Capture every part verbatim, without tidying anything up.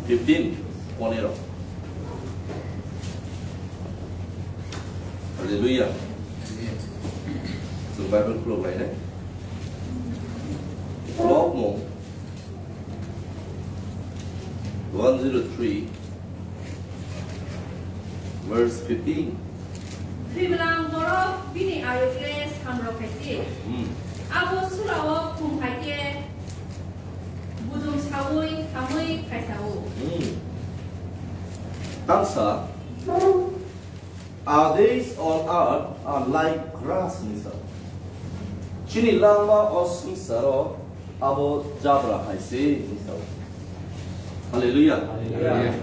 fifteen, পনেরো. Hallelujah. Chwng Bible khulok lainai. Khulokmung one zero three, verse fifteen. Thwimwlang borok bini ayuk le samrok hai se. Hmm. Abo sura o khum hai khe budum saui hamui khaisao. Hmm. Tamsa, our days on earth are like grass, hinwi sao. Chini langma o swngcharo abo jabra hai se, hinwi sao. Hallelujah. Hallelujah.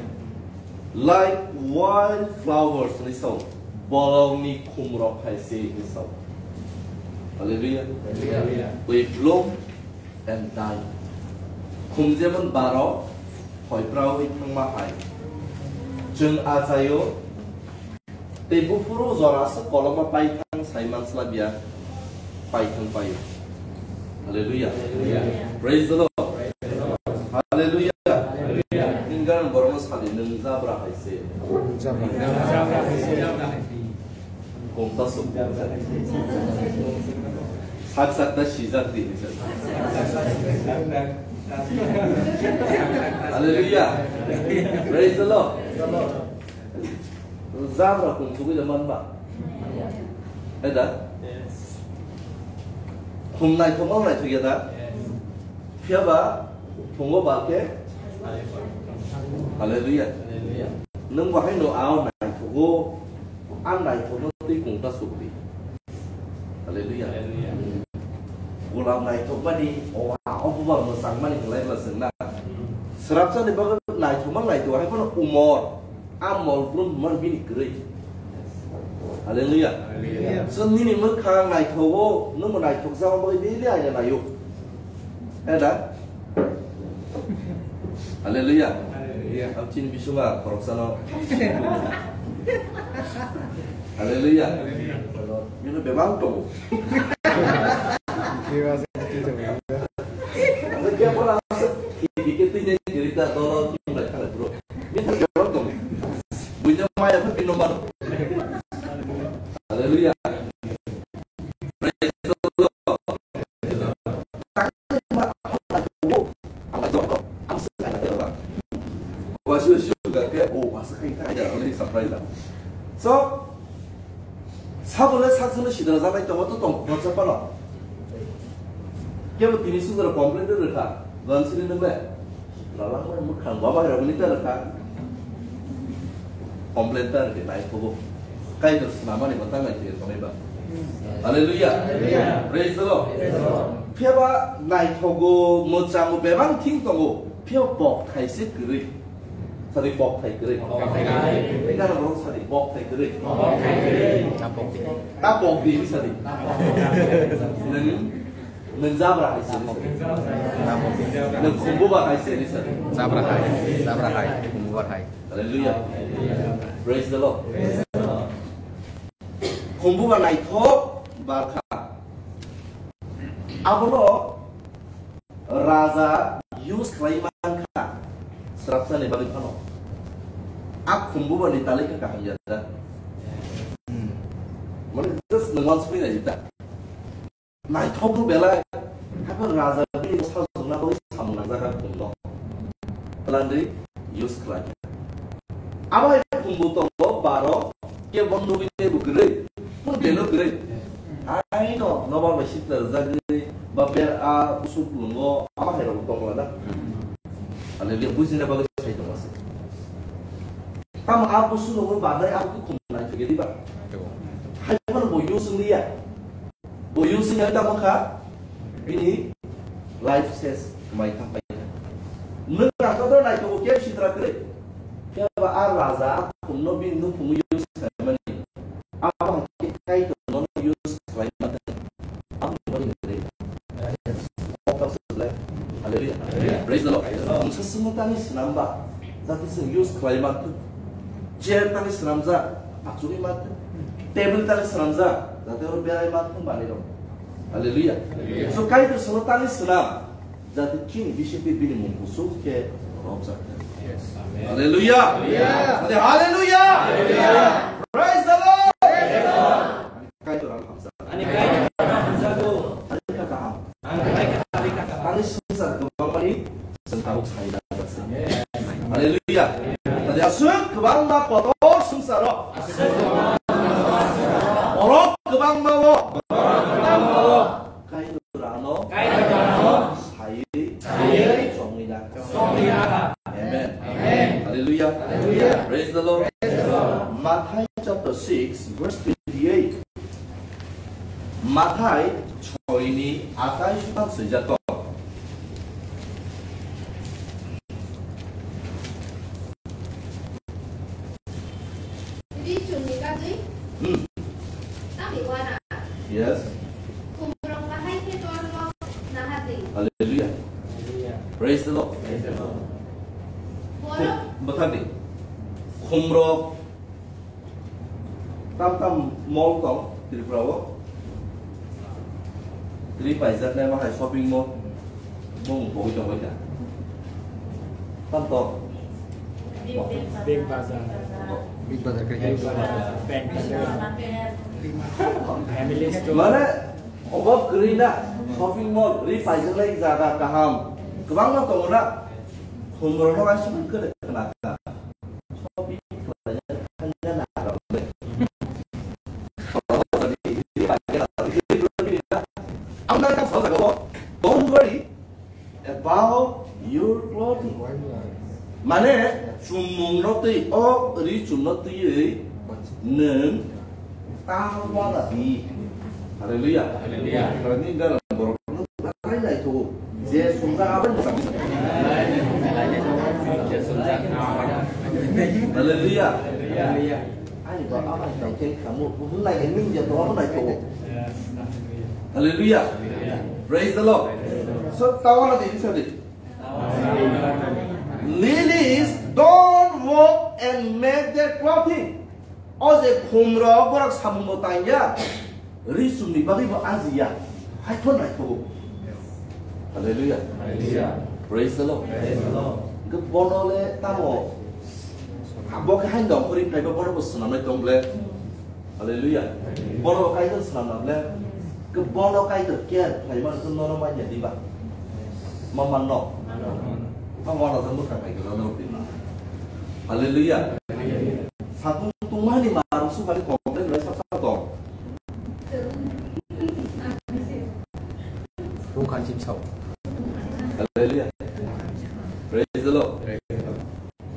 Like wild flowers, hinwi sao. Bolongni khumrok hai se, hinwi sao. Hallelujah. Hallelujah. We bloom and die. Khum jemon baro, hoipraui thangma hai. Chwng achaio, tei buphuru jora aswk koloma paithang sai mansla biya, paithang paio. Hallelujah. Hallelujah. Praise the Lord. Praise the Lord. Hallelujah. Hallelujah. Nini gana borokno sadi, nwng jabra hai se. Jabra. Kongta suk. Sak sak ta sijak di. Hallelujah. Praise the Lord. Jabra kung sugui da man ba. Eda? Khum naithok ma naithok ya da? Phiya ba phungo ba khe? Hallelujah. Hallelujah. Nwng bahai no ao naithogo, ang naithokno twi kungta sukdi. Hallelujah. Hallelujah. Golap naithokmani, owa, obuba mwchangmani hinlai bwla chwngna. Srapsani bagwi naithokma naithogo, hai phano umor, a mol brum hwnmani bini kwrwi. Hallelujah. Hallelujah. Chwng nini mwkhang naithogo, nwngbo naithokjakma bagwi daily aina naio. Eda? Hallelujah. Hallelujah. Ang chini bisunga khoroksano. Hallelujah. Hallelujah. Bino bebang tongo. Ang kaya pala asa kiki kiti nya cerita tolong tinggal kala bro. Bino bebang tongo. Bunya maya pun bino mar. Hallelujah. Praise the Lord. Wasu wasu ga ke, oh, wasu kai kai da, only surprise da. So, sabole saksono sidra jabai tongo to tong khoroksa pano. Kebo tini sundra complain de rekha, gan sini nang le. Lala mo mo khang baba ro ni ta rekha. Complain ta rekha nai khobo. Kaitor swnamani bo tangai twi tongnai ba. Hallelujah. Hallelujah. Praise the Lord. Praise the Lord. Phiya ba naithogo, mwchango, bebang thing tongo. Phiya bok thai se kwrwi. Sadi bok thai kwrwi. Bok thai kwrwi. Nana borok sadi bok thai kwrwi. Bok thai kwrwi. Ta bok di sadi. Nwng, nwng jabra hai se. Nwng khumbu ba hai se sadi. Jabra hai. Jabra hai. Khumbu ba hai. Hallelujah. Praise the Lord. Khumbu ba naithok barkha. Abono raja use khlai mankha. Srapsani bagwi phano. A khumbu ba ni talika kaham ya da. Mane just nang wan sui na jita. Naithok no belai, haphar raja bini sajwkna bagwi samung nangjak kha khumno. Plandri use khlai. Abo hai khumbu tongo baro, ke bondo bini bo kwrwi, kun belo kwrwi. Aino nobar bai sitra rwjagwi, ba ber a busuk lungo, abo hai rok tongla da. Hallelujah, bujina bagwi sai tongo se. Tamo a busuk lungo badai abo khum naithok ya diba? Hai phano bo use wng liya. Bo use wngya tamo kha, bini life ses mai thang pai kha. Nwng ang kotor naithogo khe sitra kwrwi. Phiya ba a raja a khumno bini nukhungo use khlaimani. Abo hai khe Kaitor nono use khlai mano. Abo ni bagwi kwrwi. Hallelujah. Praise the Lord. Mungsa swngo tani swnam ba, jati chwng use khlai mano. Chair tani swnamjak, achugwi mantwk. Table tani swnamjak, jate oro berai mantwk manwi rok. Hallelujah. Hallelujah. So, Kaitor sono tani swnam. jate chini bisingtwi bini mung kuchuk khe romjak. Hallelujah. Hallelujah. Hallelujah. Praise the Lord. Kaitor ang hamjak. Ani kaitor ang hamjago. Ani kha kaham. Ani kha kaham. Ani swngchar kwbangmani chwng tabuk sai rwjak se. Hallelujah. Tadi aswk kwbangma kotor swngcharo. Borok kwbangma o. Kaitor ano. Kaitor ano. Saywi. Saywi. Chongwi na. Chongwi na. Amen. Amen. Hallelujah. Hallelujah. Praise the Lord. Praise the Lord. Mathai chapter six, verse twenty-eight. Mathai choi ni atai sutang swijak kok. Ri chumni bagwi. Hmm. Tami wana. Yes. Khumrok bahai khe tormok nahardi. Hallelujah. Hallelujah. Praise the Lord. Praise the Lord. Borok. Bwthakdi. Khumrok tam tam mall tong Tripura o. Ri paijaknai bahai shopping mall. Bong boi tong bai da. Tam to. Big Bazaar. Big Bazaar khe. Big Bazaar. Pantry. Family store. Mane, obo kwrwi na, shopping mall, ri paijaknai jaga kaham. Kwbangma tongo na. Khumrokno uansukmani kwrwi khna kha. Shopping khlaina thangya na rok le. Ang nang kha sa jaga o, don't worry about your clothing. Mane, chumung no twi, o ri chum no twi, nwng ta wana di. Hallelujah. Hallelujah. Ni garam borok no narai nai to. Je sumjak abani. Hallelujah. Hallelujah. Ani ba, abo hai tong khe kamo, bubu nai ni ya to, abo nai to. Hallelujah. Praise the Lord. So, tawana di, isa di. Lilies don't work and make their clothing. O je khumrok borok samung bo tangya. Ri chumni bagwi bo ajiya. Hai pho naithogo. Hallelujah. Hallelujah. Praise the Lord. Praise the Lord. Hwnkhe bono le tamo? Bo khe haino dong khori phaiba bono bo swnamnai tong ble. Hallelujah. Bono Kaitor swnamna ble. Hwnkhe bono Kaitor care khlai mano khe nono manya diba? Ma manno? Ma manno. Ma manno khe mwkhang hai khe nono diba? Hallelujah. Satung tungmani marung sukani complain bai sa sa tong. Tungkhan chip sao. Hallelujah. Praise the Lord.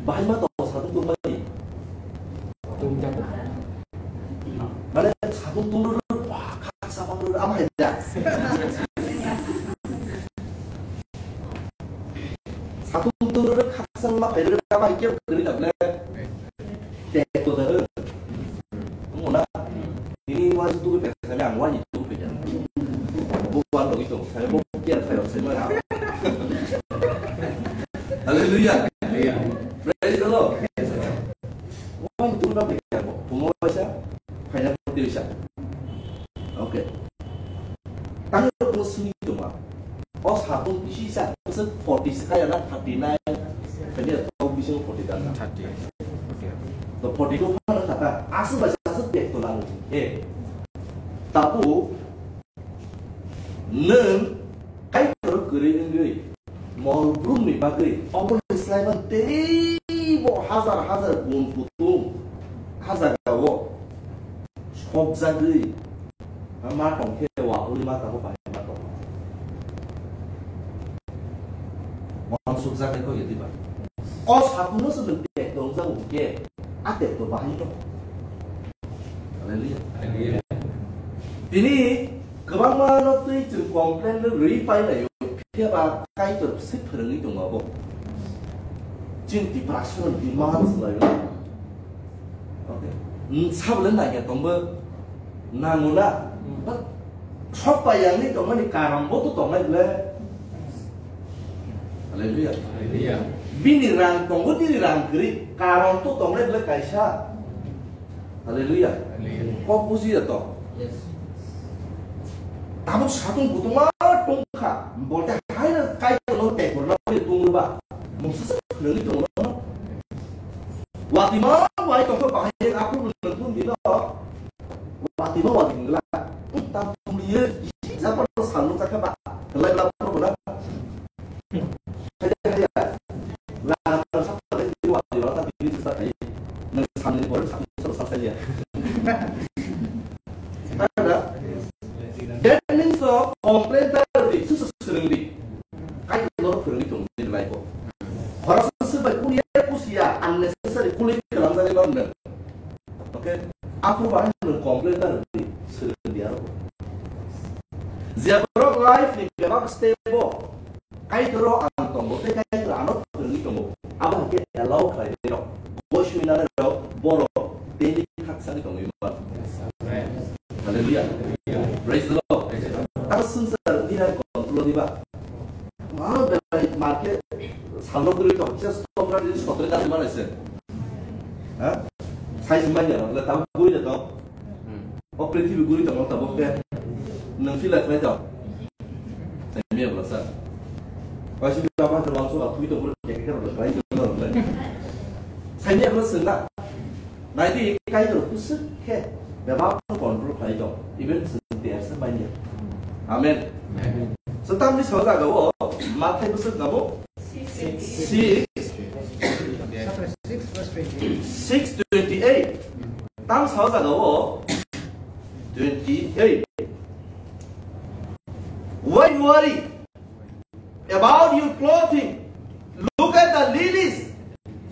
Bahai ma tong satung tungmani. Tungjago. Mane satung tungro ba khaksa bangro ama hai da. Satung tungro khaksa ma hai da ama hai khe gari da ble. Tek to da. Mo na. Ini wajib tu pe saya ang wajib tu pe. Bu wan lo itu. Saya mau kian saya saya mau. Hallelujah. Praise the Lord. Wajib tu pe. Kumo wajib. Kaya tu bisa. Okay. Tang ko sini tu ma. O satung bisi sa, bwswk forty se kaya na, thirty nine, kaya to bisi forty dan na. Thirty. Okay. To forty two phano kata, aswk bai aswk tek to lang. Eh. Tabu, nwng Kaitor kwrwi wngwi, mol brumni bagwi, oboni slaiman teibo hazar hazar gun kutung, ha jagao sokjagwi, Ma tong khe wa uli ma tabuk bahai ma tong. Wansuk jak khe koi diba. O satung no se tek tong jak khe a tek to bahai no. Hallelujah. Hallelujah. Tini kwbangma no twi chwng complain rwi pai lai. Phiya ba Kaitor se phwrwngwi tongo abo. Chini Tiprasano demand swlaio. Okay. Sabole nangya tongbo nango na. But sok pai yangni tongmani karon bo to tongnai bole. Hallelujah. Hallelujah. Bini rang tongo, bini rang kwrwi, karon to tongnai bole kaisa. Hallelujah. Hallelujah. Kok buji ya to? Yes. Tabuk satung kutungma tongkha, bolte haino kai sasa phwrwngwi tongo no. Watimo wai tongkha bahai aphuru nang phung dino. Watimo wati ngla. Tam pumliye japa salno jakha ba. Lai la phuru na. Kaya kaya. La la sa ta le wati wata bini sa kai. Nang samni bor sa sa sa ya. Ada. That means so complain ta di susu sering di. Kai lo phwrwngwi tongo nini life-o. Khoroksa swk bai kuliya kusiya unnecessary kuli kwlangjagwi mano nwng. Okay? Aphuru bahai nwng complain ta rwdi, swrwngdi aro. Je borok life ni bebak step-o Kaitor ang tongo, tei Kaitor ano phwrwngwi tongo. Abo hwnkhe allow khlainai rok, boi suinanai rok, borok daily khaksani tongwi mano. Hallelujah. Praise the Lord. Tamo swngchar nini control diba? Mano belai market salno guri tong, just tong kha, just sotre kha, mano se. Ha? Sai se manya, le tamo guri de tong. O prithibi guri tong, tamo ke. Nang feel like tong. Saimia bwla sa. Kaisa bwla ba tong, so, twi tong, ke ke ke, bai tong. Saimia bwla swngna. Naidi, Kaitor bwswk khe bebak no control khlai tong, even chwng tiyar se manya. Amen. Amen. So, tamni so jaga o, Mathai bwswk namo? Six. Six. Chapter six, verse twenty-eight. Six twenty-eight. Tam so jaga o, twenty-eight. Why worry about your clothing? Look at the lilies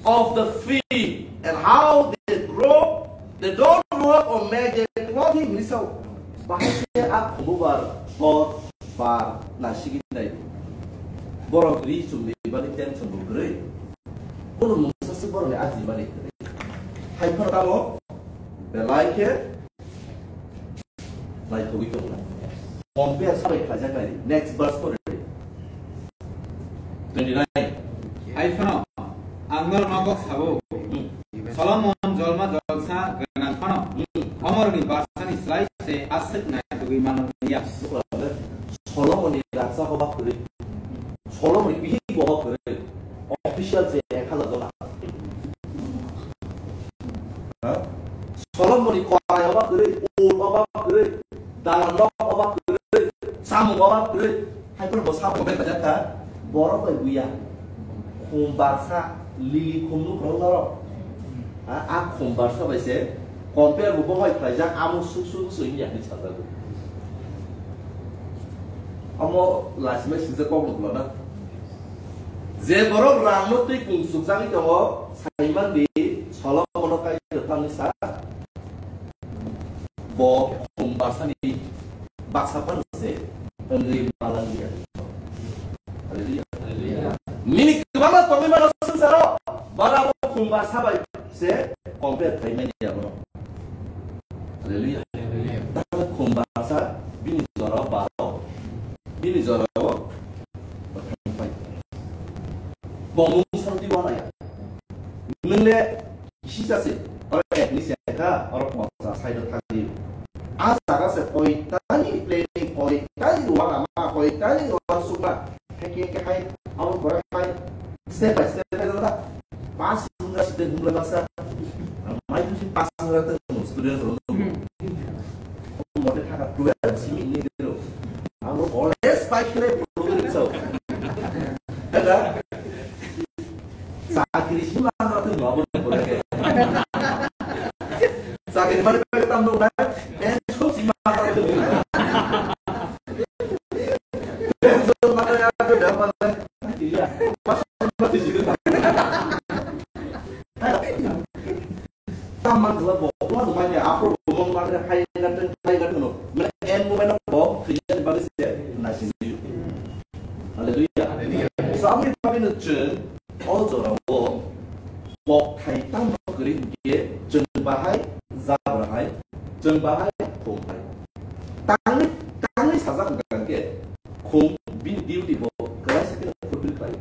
of the field and how they grow. They don't work or make their clothing. Hini sao, bahai khe a khumu bar, hor, bar, naisingwi nai. Borok ri chumni bani tension bo kwrwi. Bono mungsa se borokni ajimani kwrwi. Hai phano tamo belai khe Naithogwi tongna. Compare sabai khlaijak nai. Next verse pore. Twenty-nine. Hai phano, ang norokno kok sabo. Hmm. Solomon jolma jolsa gwnang phano, hmm, omorni barsani slai se aswk naithogwi mano ya. Solomonni raksa hoba kwrwi. Solomonni bihik hoba kwrwi. Official se ek hajar jona. Ha? Solomonni korai oba kwrwi, ur oba kwrwi, dalan nok oba kwrwi, samung oba kwrwi. Hai phano bo samung bai kajak kha, borok bai buya. Khum barsa, lili khum nuk rok norok. Ha, a khum barsa bai se compare bo bohai khlaijak, amo suk suk suk wngya hinwi sajago. Omo lasimai swijak kok nuk lana. Je borok rangno twi kung sukjagwi tongo, saiman di, Solomono Kaitor tamni sa, bo khum barsani baksa phano se wngwi malangya. Hallelujah. Hallelujah. Nini kwbangma tongwi mano swngcharo, bara bo khum barsa bai se compare khlai manya bono. Hallelujah. Hallelujah. Tamo khum barsa bini jorao baro, bini jorao Bo mung santi wana ya. Nung le kisi jase, oro ek ni se kha, oro pongsa side o thangdi. A jaga se koi tani planning, koi tani ruwa lama, koi tani ruwa sukma. Hai ke ke hai, abo kore hai, step by step hai jala. Pas hungra site hungra baksa. Mai tu pas hungra tu student ro. Mote thaka twelve simi ni ro. Abo college pai khle problem sao. Hela. Chakri sima na tu no abo kore. Chakri mari pe tam do na. En so sima na tu. En so mari ya tu da mari. Iya. Pas mati sih. Tam man khala bo, bo man ya, aphuru bo man ma hai ga teng, hai ga teng no. Mane en mo mane bo, khiya ni bagwi se, na sini. Hallelujah. Hallelujah. So, aboni bagwi no chwng, o jora o, kok thai tam kwrwi hinkhe, chwng bahai, jabra hai, chwng bahai, khum hai. Tangwi, tangwi sajak hwnkha hinkhe, khum bini duty bo kwrwi se khe fulfill khlai.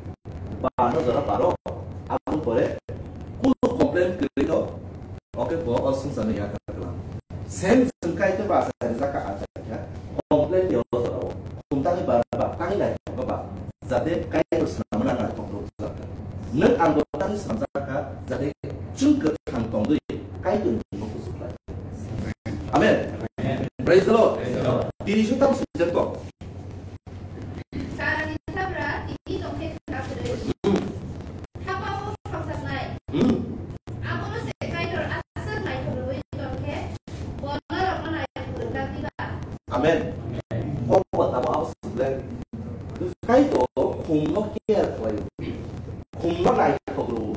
Ba no jora baro, aboni pore, kunu complain kwrwi no, Oke, bo o sungsarni yakar kwlang. Sen chwng Kaitor ba achai rijak kha, achai kha. Complain ni o jora o. Khum tangwi ba, ba, tangwi nai thok ba. Jate Kaitor swnamna nai thok rok jaka. Nwng ang bo tangwi swnamjak kha, jate chwng kwthang tongwi Kaitorni mungno kuchuk khlai. Amen. Praise the Lord. Tini sutang sujak kok. Charani sabra tini tongkhe khna kwrwi. Hapao samsaknai. Hmm. Abono se Kaitor aswk naithok rwui tongkhe, bo norokno naithok rwkha diba? Amen. O bo tamo abo sujak. Kaitor khumno care khlaio. Khumno naithok rwo.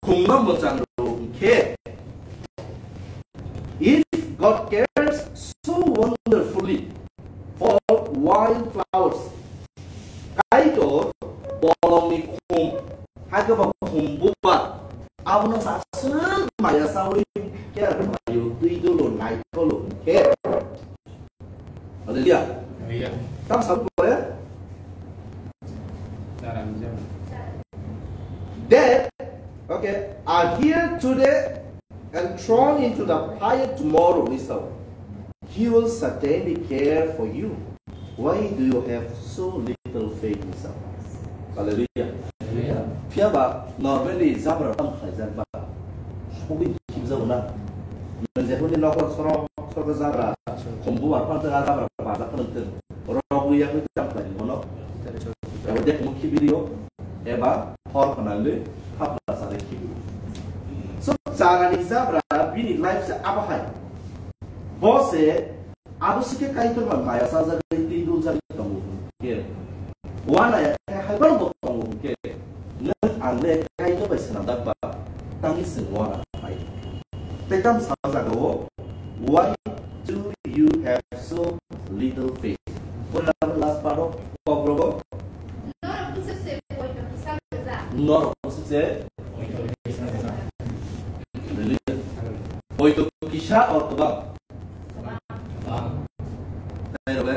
Khumno mwchang rwo hwnkhe, if God cares so wonderfully for wild flowers, Kaitor bolongni khum, hai khe bo khum bubar, abono sa aswk maya saui care khlaio, twi dolo, naitholo hwnkhe. Hallelujah. Hallelujah. Tam sabu kore? Charani jam. Death, okay, are here today and thrown into the fire tomorrow, Esau. He will certainly care for you. Why do you have so little faith, Esau? Hallelujah. Hallelujah. Phiya ba normally jabra tam khlaijak ba. Sogwi khibjao na. Nwng jephuru ni nokol sorok sorok jabra, khumbu ba phang tang jabra bajak phang tang. Rogwi yakwi tam khlai mono. Ebo de khumbu khibirio, eba hor khanangwi thapla sari khibirio. So, charani jabra bini life se abo hai. Bo se abo sikhe Kaitor bai maya sajagwi twi duljagwi tongo hwnkhe, uanaya khe haibar bo tongo hwnkhe, nwng ang le Kaitor bai swnamjak ba tangwi chwng uana phai. Tei tamo sa jagao, "Why do you have so little faith?" Pura last part o kok rogo. Norok bwswk se poito kisa rwjak. Norok bwswk se poito kisa or kwbang? Kwbang. Tei rw le?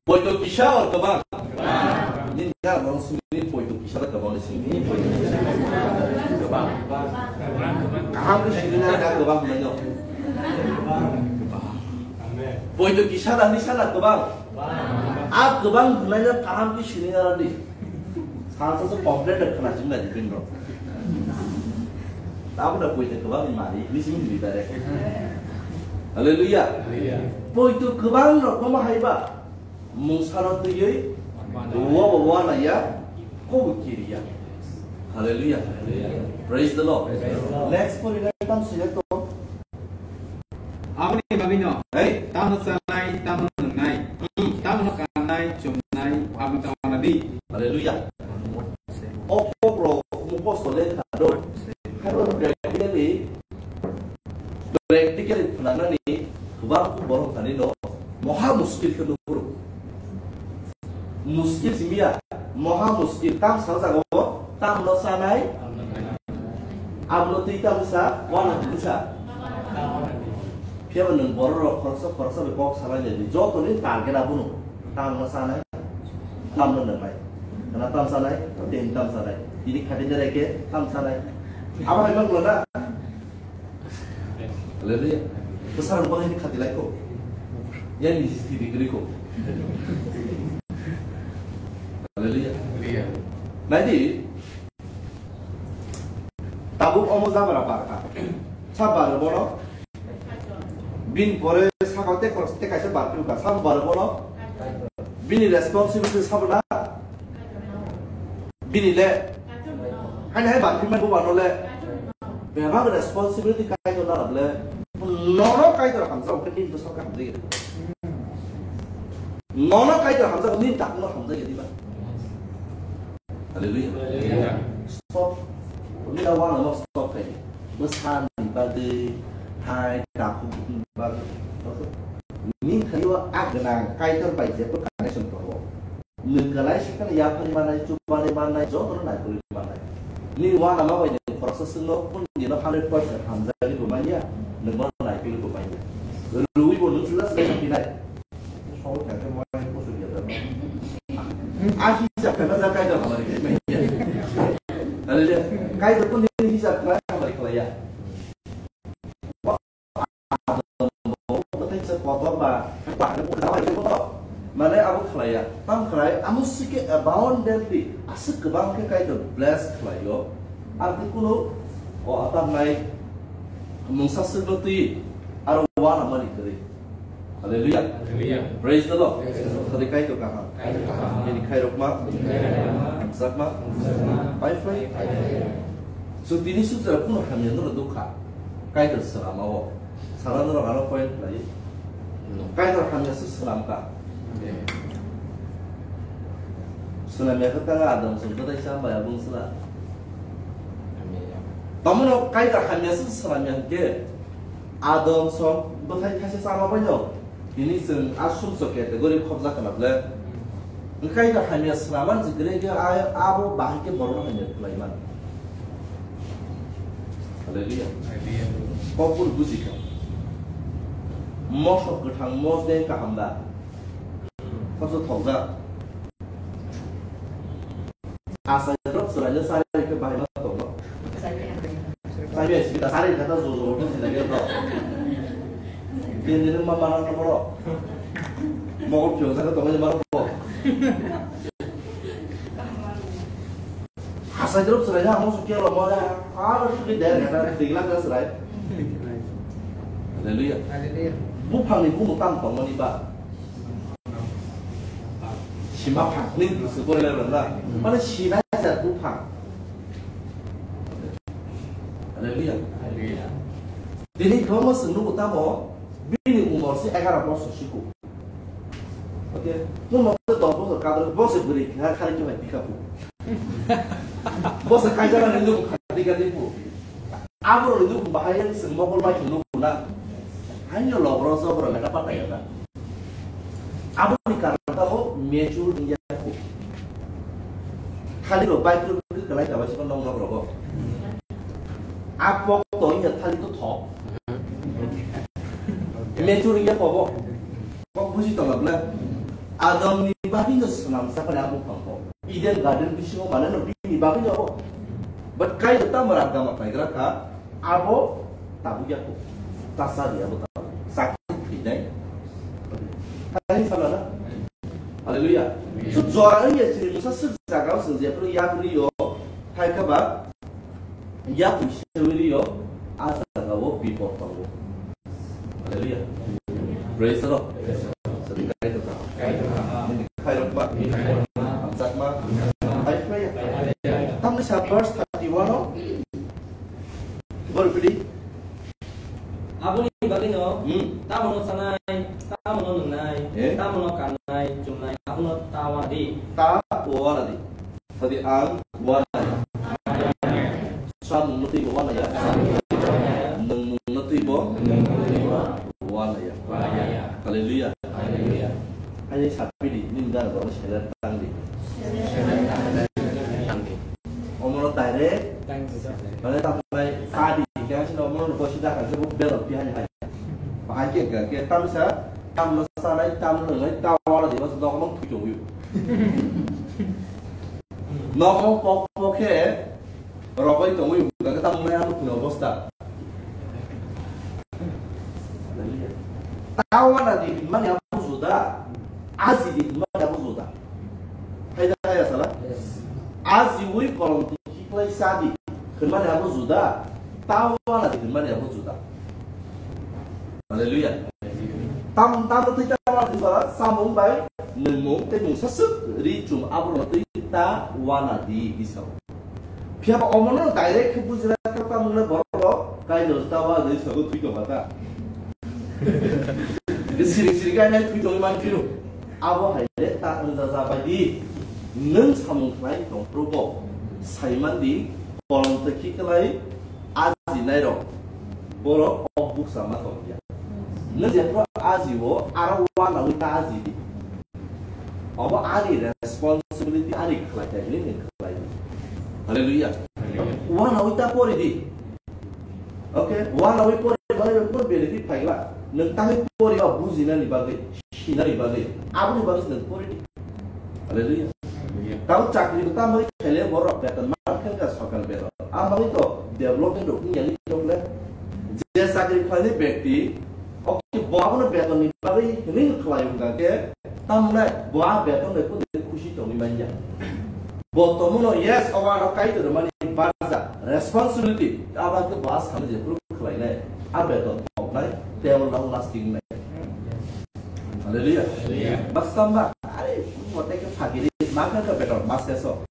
Poito kisa or kwbang? Kwbang. Nini ga bang simi poito kisa da kwbang simi. Kwbang. Kaham khe simi na ga kwbang hwnwi no. Poito kisa da ni sala kwbang. A kwbang hwnwi no kaham khe simi na di. Salsa se complain da khna simi na di pindro. Tabuk da poito kwbang ni mari ni simi di direct. Hallelujah. Hallelujah. Poito kwbang rok no hai ba. Mungsano twiwi, uwa bo uanaya, kobo kiriya. Hallelujah. Hallelujah. Praise the Lord. Praise the Lord. Next point, tam sujak to. Aboni bagwino, hey, tamo chanai, tamo nwngnai, hmm, tamo kannai, chumnai, aboni tamo nadi. Hallelujah. O kokro, mukhosto le khado. Khado practically Practically khwnanani kwbang borok thani no moha muskil khe nukhuru. Muskil simiya, moha muskil. Tam sa jaga o, tam no sanai, ablo twi tam sa, wana twi sa. Phiya nwng borok rok khoroksa khoroksa bai kok salai lai di. Joto ni target abono. Tam no sanai, tam no nwngnai. Khna tam sanai, tin tam sanai. Tini khati ni reke tam sanai. Abo hai mang na. Hallelujah. Bwsarok bahai ni khati lai kho. Yang ni jisti di kri kho. Hallelujah. Hallelujah. Nai di. Tabuk omo jabra barkha. Sa bar bono. Bin pore sakao te khoroksa te kaisa bar philukha. Sa bar bono. Bini responsibility sabo na. Bini le. Haini hai bar philmani bo wano le. Bebak responsibility Kaitor na le. Nono Kaitor hamjak, khe nini bwswk khe hamjak ya. Nono Kaitor hamjak, nini takhukno hamjak ya diba. Hallelujah. Hallelujah. Stop. Nini da wano stop khai. Bwsani bagwi, hai takhukni bagwi. Nini thaio a gwnang Kaitor bai jebo connection tongo. Nwng kwlai se kheno yaphari mannai, chubani mannai, jotono naikolwi mannai. Nini uanama bai nwng khoroksa swngno, kunu dino hundred percent hamjagwi bo manya, nwng bono naikolwi bo manya. Rwui bo nwng sula sula tongphinai. Songwi thangkhe morai kusuk ya tamo. A hisab khe no ja Kaitor hamari khlai manya. Hallelujah. Kaitor kunu dino hisab khlai hamari khlaiya. Mane abo khlaiya. Tam khlai, amo sike abundantly, aswk kwbang khe Kaitor bless khlaio. Ar khe kuno o atam nai mungsa swkno twi aro uanamani kwrwi. Hallelujah. Hallelujah. Praise the Lord. Praise the Lord. Thani Kaitor kaham. Kaitor kaham. Bini khairokma. Bini khairokma. Hamjakma. Hamjakma. Pai phai. Pai phai. So tini sujra kuno hamya no dukha. Kaitor swnamao. Sana norok ano point lai. No. Kaitor hamya se swnamkha. Amen. Swnamya khe tang Adam song bwtai cham bai abung sla. Amen. Tamono Kaitor hamya se swnamya hwnkhe Adam song bwthai thaisa chama bai no. Tini chwng a sumsok category khobjak kana ble. Wngkha ida hamya swnaman jikre khe a-, abo bahai khe borokno hamya khlai man. Hallelujah. Hallelujah. Kokpur bujikha. Mosok kwthang mosdeng kaham da. Sabso thokjak. Asai rok chwraino chari khe bahai ma tongo. Chari asai da chari khe ta jojo ko sina ge to. Din din ma ma na to boro. Mogol pyo sa to ma ma ko. Asai rok chwrai ha mo su ke lo mo ya. A ro su ke der khe ta digla ka chwrai. Hallelujah. Hallelujah. Buphang ni bumo tam tongmani ba. Sima phang, ning bwswk bore level na. Mane sinai jat buphang. Hallelujah. Hallelujah. Tini kwbangma chwng nugo tamo, bini umor se egaroh bosor siko. Okay, tamo se dos bosor kadro, bo se bwrwi kha, khali khe bai bikha phu. Bo se kaijak nai nugo khadi khadi phu. Aborok ni nukhung bahai yang chwng mokol bai chwng nukhung na. Haino logro jobro meta pata ya na. Aboni karon tamo mature wngya kho. Khali rok bai kru kru kwlai ta bai chwng nok nok rogo. A pok to wngya khali to thok. Mature wngya kho bo. Kok buji tong bla. Adam ni bagwi no swnam sa kare abo phang kho. Eden garden bisingo mane no bini bagwi no abo. But kai do tamara gama paigra kha. Abo tabuk ya kho. Tasa di abo tabuk. Sakit khinai. Hai sala na. Hallelujah. So jora ya sini musa sik jaga sing je pro ya ri yo. Hai kha ba. Ya pui se ri yo. Asa ga wo bipot tongo. Hallelujah. Praise the Lord. Sedih kai tu kah. Ini kai rok ba. Amsak ma. Hai kha ya. Tamni sa verse thirty-one o. Bor pidi. Aboni bagwino, hmm, tamono chanai, tamono nwngnai, eh, tamono kannai, chumnai, abono ta wana di. Ta wana di. Sadi ang wana ya. Samung no twibo wana ya. Nwngmung no twibo wana ya. Hallelujah. Hallelujah. Ani sapidi, ning dan bo seler tangdi. Tangdi. Omono direct. Mane ta phai sadi, khe sino omono ko sida kha se bo belo pi hani hai. Bahai khe khe, khe tamsa, tamno sanai, tamno nai, ta wala di mas dok mong thujo yu. Nokmong pok pok khe rogoi tongwi hwnka khe tamo maya nukni obostha. Tawana di hwnmani abo juda, aji di hwnmani abo juda. Haida haya sala? Yes. Ajiwi kolom twi hiklai sa di hwnmani abo juda, tawana di hwnmani abo juda. Hallelujah. Tam, tam twi tam twi sala samung bai nwngmung tei mung saswk ri chum abo rwna twi ta wana di hisao. Phiya ba omono direct khe bujina khe tamung le borok rok kai no ta wa di sago twi tong ta. Siri siri kai nai twi tong man phiro. Abo hai le ta wngja ja bai di. Nwng samung khlai tong phuru bo sai man di kolom twi khiklai. Aji nairok, borok o buksa ma tong ya. Nang jephru aji o, aro wanawi ta aji di. Obo ani responsibility, ani khlai ta hini ni khlai di. Hallelujah. Hallelujah. Wanawi ta pori di. Okay, wanawi pori bai bai pori bele di phai ba. Nang tangwi pori ba bujina ni bagwi. Sinari bagwi, aboni bagwi se pori di. Hallelujah. Hallelujah. Tamo chakri ko tamo khaile borok beton ma khe ka sarkar beton. Amoni to development rok ni yali rok le. Je chakri khlaini bekti, oke bo abono beton ni bagwi hini khlai wngkha khe, Tamni bo a beton bai kunu khusi tongwi manya. Bo tomono yes, o ano Kaitor mani barja responsibility, abo khe bo a sano je phuru khlainai, a beton toknai, tei abo long lasting nai. Hallelujah. Hallelujah. Bastamba, are, mo tei khe phagiri, ma khe beton, ma seso.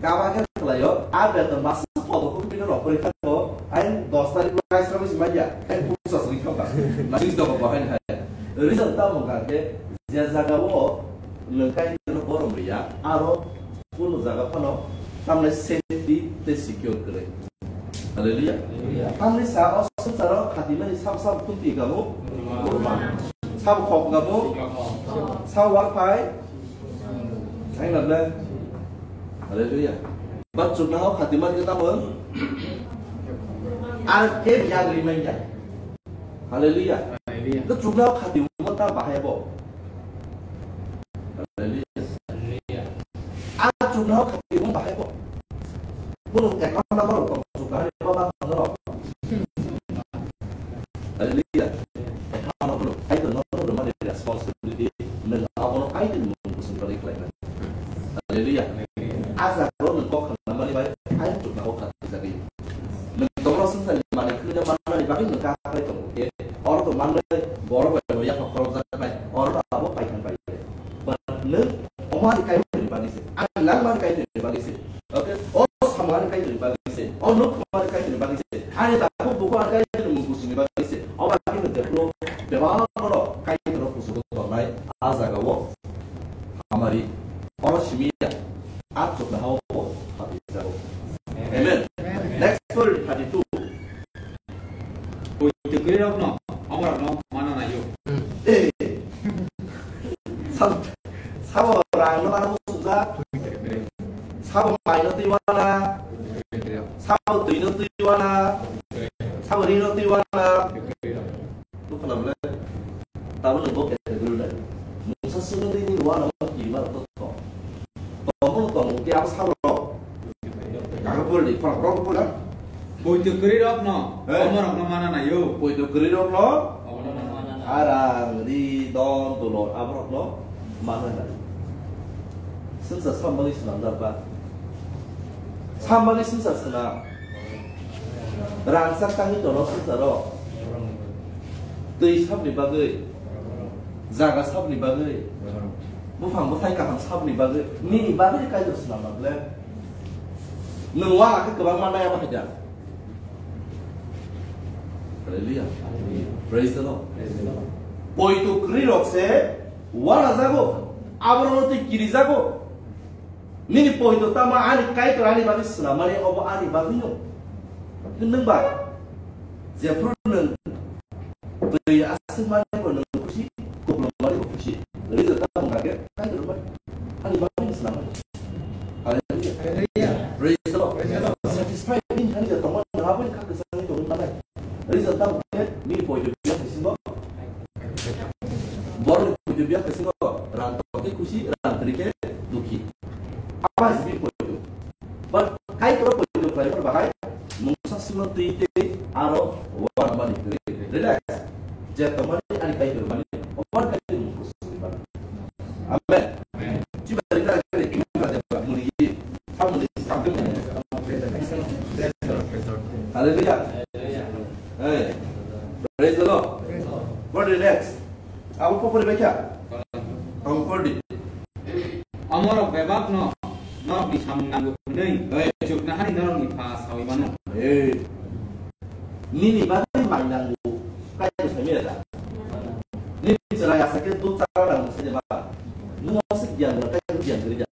Gaba khe khlaio, a beton, ma se photo ko bino rok kori kha ko, ai dos tarikh lai srami si manya, ai pusa sri kha ba. Na sri dok bahai hai. Reason ta mo kha khe, je jaga o nwng Kaitor no borom riya, aro Kunu jaga phano tamni safety tei secure kwrwi. Hallelujah. Hallelujah. Tamni sa o swngcharo khatimani sabo sabo khunti kamo? Kwbangma. Sabo khok kamo? Sabo warphai? Ang na ble? Hallelujah. Ba chukna hao khatimani khe tamo? Ar ke yagri manya. Hallelujah. Hallelujah. Ke chukna hao khatimo ta bahai bo. Hallelujah. Hallelujah. A chukna hao khatimo bahai bo. Bono account number rok tong chukna hao ba ba tong rok. Hallelujah. Account number rok. Ai to no no mani responsibility. Nang abono ai to mung kusung kali khlai na. Hallelujah. A jaga o nwng kok khna mani bai, ai chukna hao kha jagwi. Nwng tongro swngcharni manwi khwlwino mannani bagwi nwng kha khlai tongo khe, oro to manwi borok bai bo yapha khorokjaknai, oro to abo paithan bai. But nwng omo ani Kaitorni bagwi se, ani langmani Kaitorni bagwi se. Okay? O samani Kaitorni bagwi se, o nukmani Kaitorni bagwi se, ani takhuk bukhuk ani Kaitorni mung kusungni bagwi se. Obo bagwi nwng jephuru bebak borok Kaitorno kusugo tongnai a jaga o. Hamari, oro simi ya, a chukna hao bo habwi jago. Amen. Amen. Next story thirty-two. Poito kwrwi rokno, omo rokno mana naio. Eh. Sab-, sabo rang no mana musukjak. Sabo mai no twi wana. Sabo twi no twi wana. Sabo ri no twi wana. Nukho na bole? Tabuk nwng bo category nai. Mungsa swngnwi nini uanama kirima rok to thok. Tongmo no tongmo khe abo sabo rok. Kaga pori di, khorang khorang pori na. Poito kwrwi rok no, eh, omo rok no mana naio. Poito kwrwi rok no, omo rok no mana naio. Arang, ri, don, dulor, abo rok no mana naio. Swngchar sambali swnamjak ba. Sambali swngchar swnam. Rangchak tangwi tono swngcharo. Twi sabni bagwi, jaga sabni bagwi, buphang bwthai kaham sabni bagwi, nini bagwi Kaitor swnamna ble. Nwng uana khe kwbangma nai abo hai da. Hallelujah. Praise the Lord. Poito kwrwi rok se uana jago, aborok no twi kiri jago. Nini poito tama ani Kaitor ani bagwi swnamani obo ani bagwi no. Nwng ba jephru nwng twi aswk mani bo nwng khusi, kupulung mani bo khusi. Reason tamo hwnka khe Kaitor mani ani bagwi no swnamani. Hallelujah. Hallelujah. Praise the Lord. Praise the Lord. Satisfied bini thani da tongmani nwng aboni kha kwchangni tongwi manai. Reason tamo khe nini poito biya bisingo. Borokni poito biya bisingo rang tongkhe khusi, rang kwrwi khe dukhi. Abo hai se bini poito. But Kaitor poito khlai phano bahai mungsa sungno twi tei aro uanamani kwrwi. Relax. Je tongmani ani Kaitor mani, obo ani Kaitor mung kusungni mani. Amen. Amen. Chiba ringra kare, chiba deba, muni ye. Samuni, samuni. Hallelujah. Hey. Praise the Lord. What is next? Abo pokori baikha? Tongkordi. Omorok bebakno norokni samung nango hwnwi, hey, chuknahani norokni pha sawi mano. Hey. Nini bagwi mai nango, Kaitor sami da. Nini chwrai asa khe duk chara nango se ba. Nwng asa gyan da, Kaitor gyan gri da.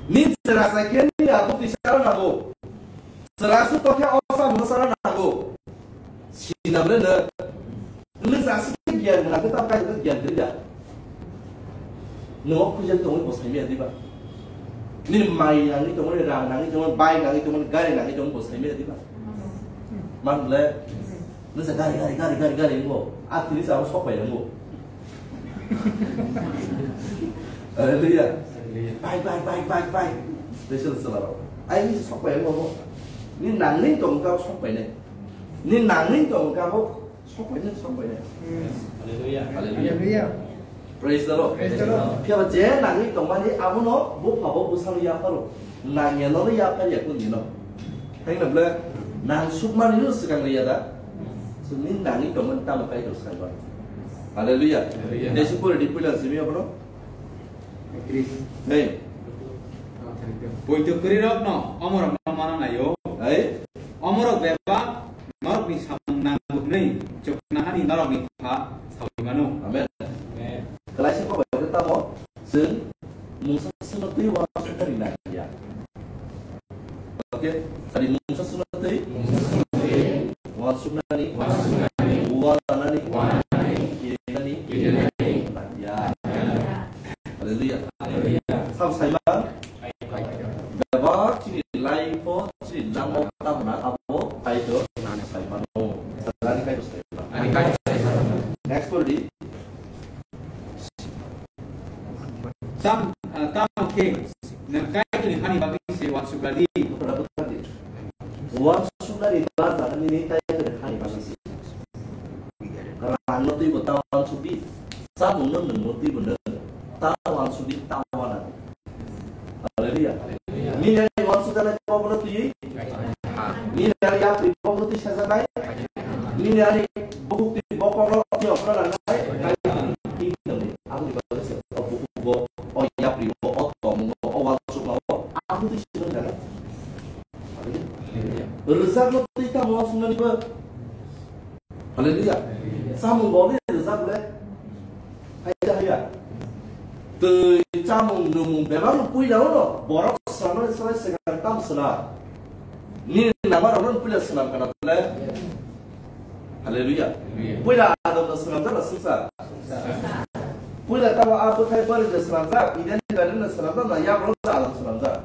Nini chwrai asa khe nini abu ti chara nango. Chwrai su tokhe osa mano chara nango. Sinamre no. Nwng jasi khe gyan gwnang khe tamo Kaitor gyan gri da. Nwng o khujak tongwi bo saimaya diba? Nini mai nangwi tongmani, rang nangwi tongmani, bike nangwi tongmani, gari nangwi tongmani bo saimaya diba? Man bole, nwng sa gari, gari, gari, gari, gari wngbo. A tini sa abo sok pai wngbo. Hallelujah. Hallelujah. Bike, bike, bike, bike, bike. Special selarok. Ai ni sok pai wngbo. Ni nangwi tongkha sok pai nai. Ni nangwi tongkha bo. Sokbainai, sokbainai. Hallelujah. Hallelujah. Hallelujah. Praise the Lord. Praise the Lord. Phiya ba je nangwi tongmani abono bupha bo bwsano yapharo. Nangya nono yaphar ya kun dino. Thangna bwle nang sukmani no swkang riya da. Sumni nangwi tongmani tamo kai do saiba. Hallelujah. Hallelujah. Desi pore di puila simi abono. Hey. Poito kwrwi rok no omorok no mana nayo. Hey. Omorok bebak norokni samung nangkuk hwnwi chuknahani norokni kha saui mano. Amen. Amen. Kalaisa phabaikhe tamo chwng mungsa swngno twi uansuknani nangya. Okay? Sadi mungsa swngno twi uansuknani, uanani, kirinani nangya. Hallelujah. Sam saiman. Bebak chini life o chini nangma tamna abo Kaitor saimano. Sajani Kaitor saimano. Next word di. Tam, ah, tamo khe nwng Kaitorni hani bagwi se uansukla di. Uansuknani baja nini Kaitorni hani bagwi se. Rangno twibo ta uansukdi. Chamungno nwngno twibo nwng ta uansukdi, ta uanadi. Hallelujah. Nini ani uansukjaknai kokno twiwi. Nini ani yapri kokno twi sajaknai. Nini ani bukuk twi bokongno twi okra nangnai. Kingdom ni. Aboni bagwi se o bukuk bo, o yapri bo, o tongmung bo, o uansukma bo. Aboni twi swnamjaknai. Hallelujah. Rwjakno twi tamo uansuknani bo. Hallelujah. Chamung bo ni rwjak le. Haya, haya. Twi chamung nwmung bebak no puila uno borok swnamnani swbai swkang tam swnam. Nini nangma rok no puila swnam kana le. Hallelujah. Puila Adam no swnamjak na swngchar. Puila tamo a bwthai bari no swnamjak, Eden garden no swnamjak na yabrok Adam swnamjak.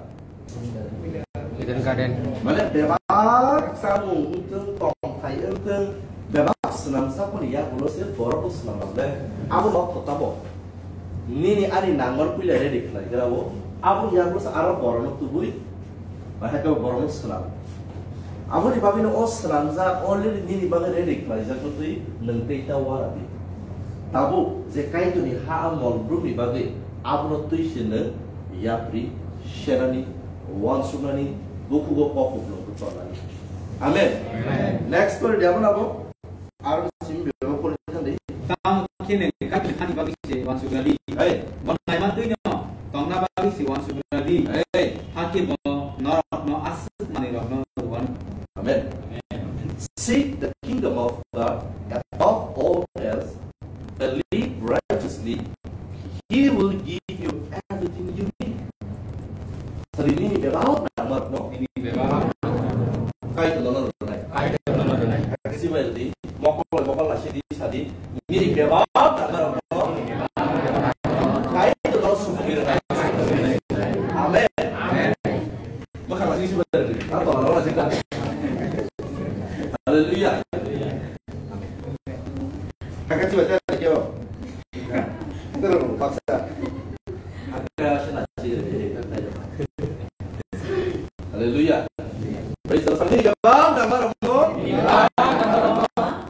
Eden Garden. Mane bebak samung wngthung, tongthai wngthung, bebak swnamjakmani yagulo se borok bo swnamjak le. Abo nok kotabo. Nini ani nangmar puila ready khlai gra o. Abo yagulo se aro borokno tubui, bahai khe borokno swnam. Aboni bagwino o swnamjak already nini bagwi ready khlaijak no twi nwng tei ta uanadi. Tabuk je Kaitorni ha a mol brumni bagwi abono twi se nwng yapri, serani, uansuknani, bukhugo kok kuplung khe tongnani. Amen. Amen. Next pore di abo nabo. Aro simi bebak pore thandi. Tamo khe nwng Kaitorni hani bagwi se uansuknadi. Hey. Bo naima twi no tongna bagwi se uansuknadi. Hey. Hakhe bo norokno aswk manwirokno rwano. Amen. Amen. Seek the kingdom of God above all else. Live righteously, He will give you everything you need. Sadi nini bebak nangmarokno. Nini bebak. Kaitorno rwnai. Kaitorno rwnai. Khe sibai di, mokol bai mokol lasi di sadi. Nini bebak nangmarokno. Kaitorno sumui rwnai. Amen. Amen. Bwkha lasi sibai di. Ang tongna lasi ka. Hallelujah. Kaka chiba tera kyo. Tera ro baksa. Hallelujah. Praise the Lord. Sambil ka bang, nama romo.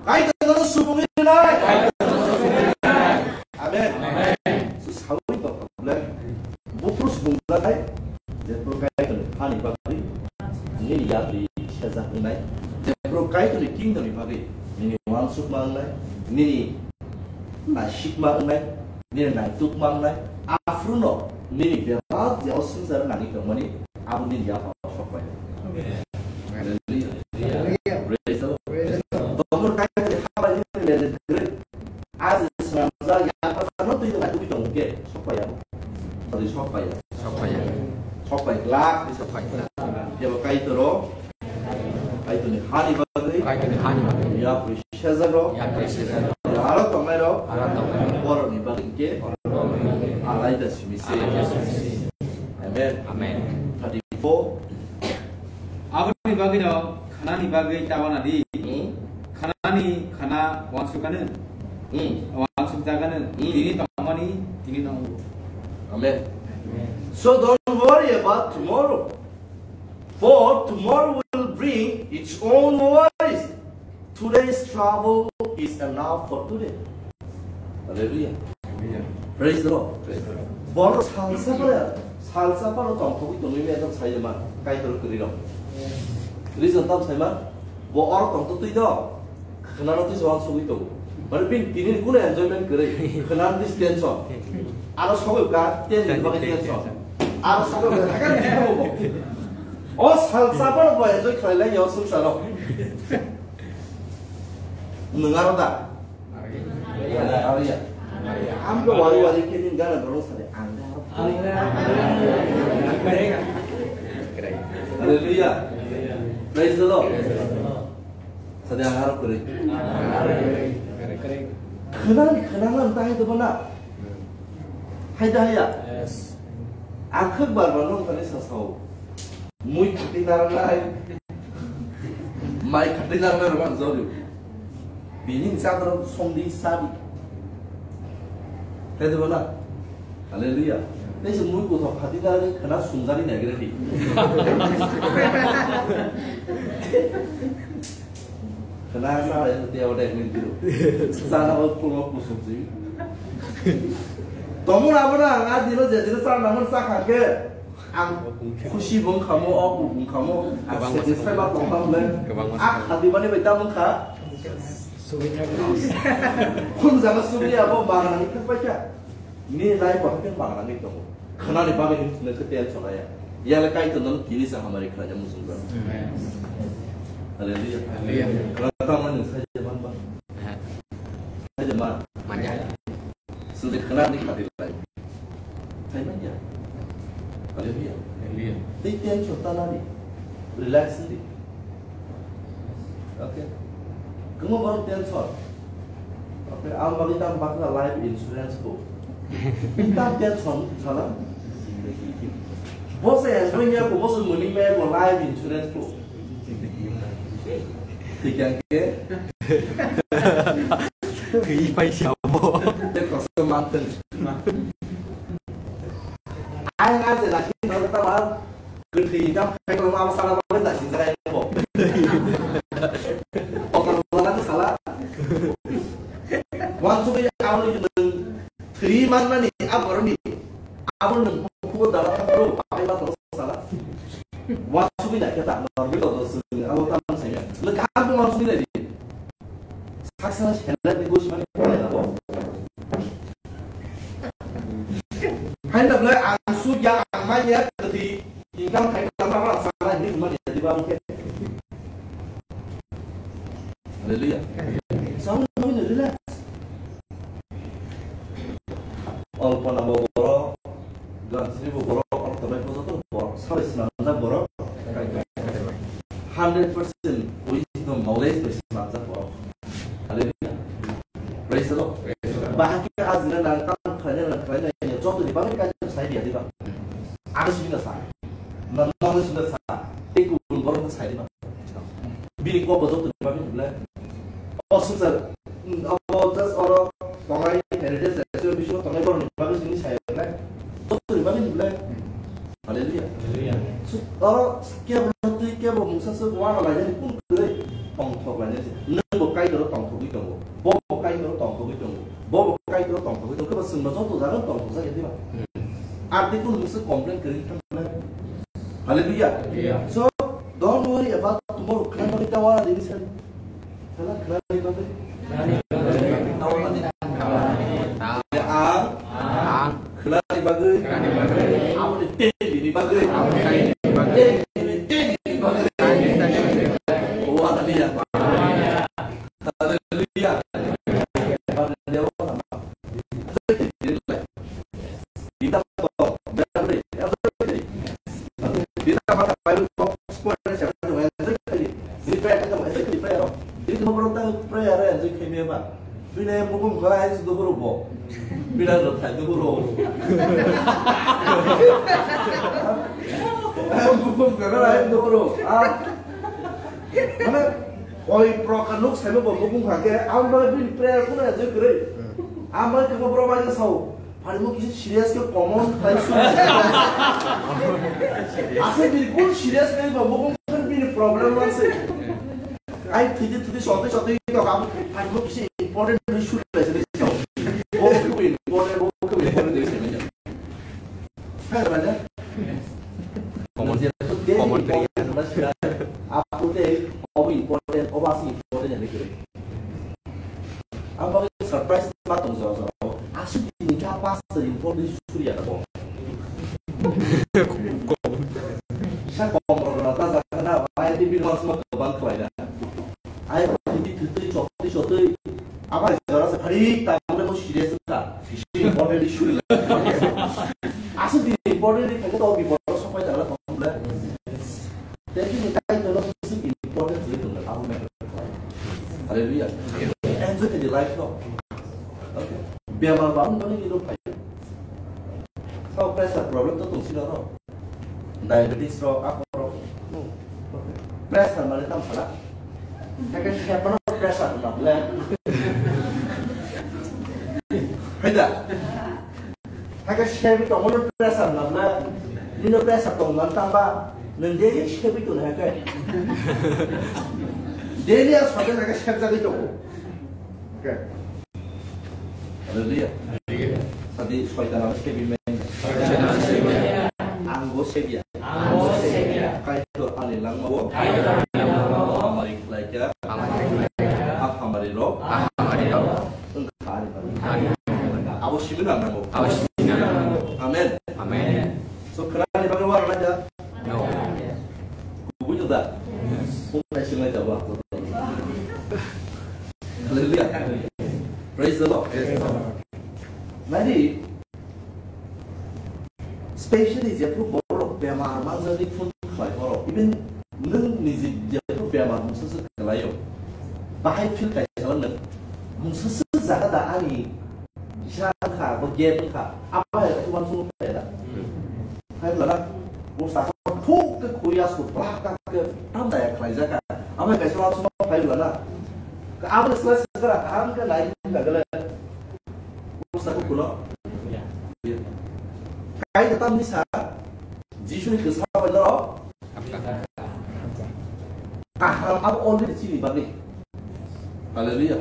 Kaitorno sumui nai. Amen. Amen. So sawi ba problem. Buphuru sumung lai, jephru Kaitorni hani bagwi nini yapri sejak wngnai, jephru Kaitorni kingdomni bagwi nini uansukma wngnai, nini naisikma wngnai, nini naitukma wngnai, aphruno nini bebak je o swngcharo nangwi tongmani abo nini yapharo sok pai. Hallelujah. Praise the Lord. Praise the Lord. Tongmor Kaitorni haba nini le great. Aji swnamjak yakasano twi tongkha, twi tongkhe sokpaiya. Twi sokpaiya. Sokpaiya. Sokpai glak twi sokpai. Sokpai glak. Phiya bo Kaitoro, Kaitorni hani bagwi. Kaitorni hani bagwi. Yapri sejago. Yapri sejago. Aro tongnairok. Aro tongnairok. Borokni bagwi khe. Borokni bagwi. Alaida simi se. Alaida simi se. Amen. Amen. Thirty-four. Aboni bagwino khanani bagwi ta uanadi. Hmm. Khanani khana uansukani. Hmm. Uansukjakani. Hmm. Tini tongmani, tini nongo. Amen. Amen. So don't worry about tomorrow, for tomorrow will bring its own worries. Today's trouble is enough for today. Hallelujah. Amen. Praise the Lord. Praise the Lord. Borok salsa pore, salsa pore tongthogwi tongwi ekdom sai ma, Kaitor kwrwi rok. Reason tam sai ma, bo oro tongtho twi do, khwnano twi jwan sugwi tongo. Mane bini tini kuno enjoyment kwrwi, khwnano twi tension. Aro sogwi ka, ten din bagwi tension. Aro sogwi ka, hakhe twi tongo bo. O salsa pore bo enjoy khlai lai o swngcharo. Nwng aro da? Aro ya. Amgo wari wari khe nini gana borok sadi ang da aro. Hallelujah. Praise the Lord. Sadi ang aro kwrwi. Khwnani khwnangna tai to bona. Hai da haya. Yes. Ang khwk bar bar nong thani sa sao. Mui khati narwknai. Mai khati narwknai rwma jori. Bini chadro somdi sadi. Tei debo na? Hallelujah. Tei se mui kothok khati narwknai khana sungjari naigredi. Khana sa ya te awde min tiro. Sana o pulok musuk ji. Tomo na bona ang a dino je dino sa na mon sa khake. Ang khusi bo wngkha mo, o bo wngkha mo, ang satisfy ba tongkha mo le. Kwbangma. A khadi mani bai tamo wngkha. Khun jaga sugri abo bang nang thak pai kha. Ni lai bo hakin bang nang tongo. Khana ni bagwi hin sune khe tel chonaya. Yale Kaitor no kini sa hamari khana muchung ba. Amen. Hallelujah. Hallelujah. Khana ta mani sai je man ba. Sai je man. Manya. Sudi khana ni khati lai. Sai manya. Hallelujah. Hallelujah. Tei tension ta nani. Relax di. Okay. Kamo borok tension. Okay. Ang bagwi tam bakla life insurance ko. Tam tension sala. Bosa yang punya ko bosa muni me ko life insurance ko. Tiga ke. Twi pai siya bo. Tei kosto mantwng. Ai nga je laki no ta ma. Kwthwi jam khai ko ma sala ba da sin jai bo. Kotor wala ni sala. Wan su ya awal ni thwi man mani aborni. Abor nung kubo dara bro pai ma to sala. Wan su bi na keta normal to su abo tam sai. Le ka wan su bi na di. Saksa helmet ni gosi mani kaya na bo. Hai na bla ang su ya ang ma ya kati income hai na ma ma sa na ni ma ya di ba ke. Hallelujah. Sa na ni relax. Alpana bo borok, Gansri bo borok, Alpana bo joto borok, sabai swnamjak borok. Hundred percent wisdom, knowledge bai swnamjak borok. Hallelujah. Praise the Lord. Bahai khe ajina nang, tam khlaina nang, khlaina nang, joto ni bagwi kaisa sai dia diba. Ang sini sa. Na, na sini sa. Tei kubun borok sai diba. Bini kok bo joto ni bagwi bole. O swngchar, abo just oro tongnai heritage exhibition tongnai borok ni bagwi sini sai bole. Joto ni bagwi bole. Hallelujah. Hallelujah. So, oro kebo twi kebo mungsa se wana lainani kun kwrwi tongthok lainani se. Nwng bo Kaitor tongthogwi tongo. Bo bo Kaitor tongthogwi tongo. Bo bo Kaitor tongthogwi tongo. Kebo chwngno joto jaga tongthok jagya diba. Hmm. Ar tei kun mungsa complain kwrwi thang. Hallelujah. Hallelujah. So, don't worry about tomorrow. Khlai bagwi ta wana dini sari. Khlai, khlai bagwi. Khlai bagwi. Ta wana dini. Ang. Ang. Khlai bagwi. Khlai bagwi. Abo de teni ni bagwi. Abo de teni ni bagwi. Teni ni, teni ni bagwi. Hallelujah. Hallelujah. Bini prayer khe tamo enjoy khaidi. Bini prayer khe tamo enjoy khaidi prayer o. Bini tamo borok tamo prayer o enjoy khaimaya ba. Bini mukum khwlai hai sudo borok bo. Bini rok thai do borok. Mukum khwlai hai sudo borok. Ah. Mane, oi prokar nuk saima bo mukum kha khe, ang ba bini prayer khwlai enjoy kwrwi. Ang ba khe borok bai sao. Phaimo kisa serious khe common khlai su. Ase bilkul serious khe ba bo kon bini problem man se. Ai thidi thidi sote sote to kam phaimo kisa important hwnba sina, abo tei obo important, obo aswk important hwnwi kwrwi. Ang bagwi surprise ma tong jora jora. Aswk ni kha pastor important suriya na bo. Sa kom rok na ta jagna, I T B mas ma kwbang khlai na. Ai, hindi thwtwi, chotwi, chotwi. Abo jora se phari, ta mane mo serious ka. Isi important issue le. Aswk di important ni khaikhe to bipod o sopai tangla tong le. Tei bini Kaitor no bisi important se tong le, abo matter khlai. Hallelujah. Enjoy the life no. Okay. Bemar ba ang toni ni rok phai. Sao pressure problem to tong sino no. Diabetes rok, akorok. Pressure mane tam sala. Hake sepano pressure na ble. Haida. Hake sebi to mono pressure na ble. Nino pressure to man tamba. Nende sebi to na hake. Daily as hotel hake sep jadi to. Okay. Hallelujah. Hallelujah. Sadi soitan abo sebi men. Soitan abo sebi men. Ang bo sebi ya. Ang bo sebi ya. Kaitor ani langma bo. Kaitor ani langma bo. Hamari khlai kha. Hamari khlai kha. Hak hamari rok. Hak hamari rok. Wngkha ani bagwi. Wngkha ani bagwi. Abo simi nang nango. Abo simi nang nango. Amen. Amen. So khna ni bagwi wara na ja. No. Kubui no da. Yes. Kung nai singlai da ba. Hallelujah. Praise the Lord. Praise the Lord. Nadi, specially jephru borok bemar manjani phun khlai borok, even nwng niji jephru bemar mungsa se khlaio, bahai feel kaisa nwng mungsa se jaga da ani kisa wngkha, bo gap wngkha, abo hai khe uansukmung khlai da. Hai bwlana, bo sakao thuk khe khuri aswk bwlak tak khe tam daya khlaijak kha. Abo hai kaisa uansukma phai bwlana. Aboni slai swkra kaham khe nai wngkha gele. Bo sakao khuno. Kaitor tamni sa, Jisuni kwsa bai norok kaham abo already chini bagwi. Hallelujah.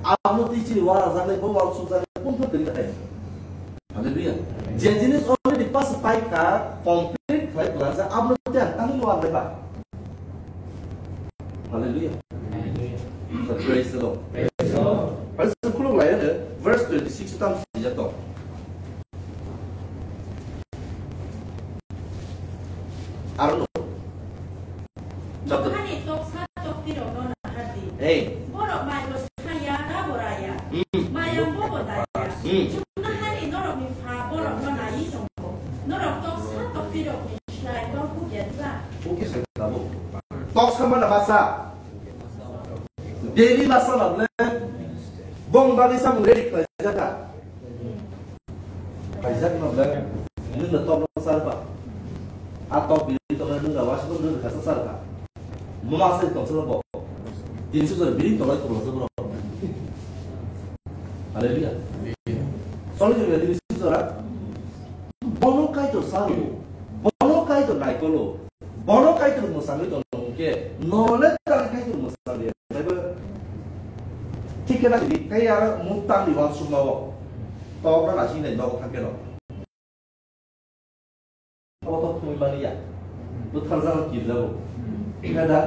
Abo twi chini wara jagwi, bo wara suk jagwi, kun thok tini takai. Hallelujah. Je jinis already pass pai kha, complete khlai phlajak, abo twi ang tangwi wara bai ba. Hallelujah. So praise the Lord. Praise the Lord. Praise the Lord. Khuluk lai ane, verse twenty-six tam sijak tong. Aro no. Chapter. Hani toksa tokti rok no nahar di. Hey. Borok mai bo saya na bo raya. Hmm. Mayang bo bo daya. Hmm. Chukna hani norok ni pha borok no nai tongo. Norok toksa tokti rok ni slai bo bugya diba. Bugya se tabo. Toksa mana basa. Daily masa na ble. Bong bagi samung ready khlai jaka. Kaijak no ble, nwng no tok no sar ba. A tok bini tok no nwng da wasi tok nwng kasa sar ba. Mama sai tong sar bo. Tin su sar bini tok lai tok sar bo. Hallelujah. Soli jong ya tin su sar. Bono Kaitor sar bo. Bono Kaitor nai kolo. Bono Kaitor mwsangwi tongkhe, norole tang Kaitor mwsang de. Taibo thik khe nang di, tei aro muk tang di uansukma o. Tok na naising nai nogo thang khe no. Abo tok thumwi mani ya. Bwthar jagao kirjago. Khe da?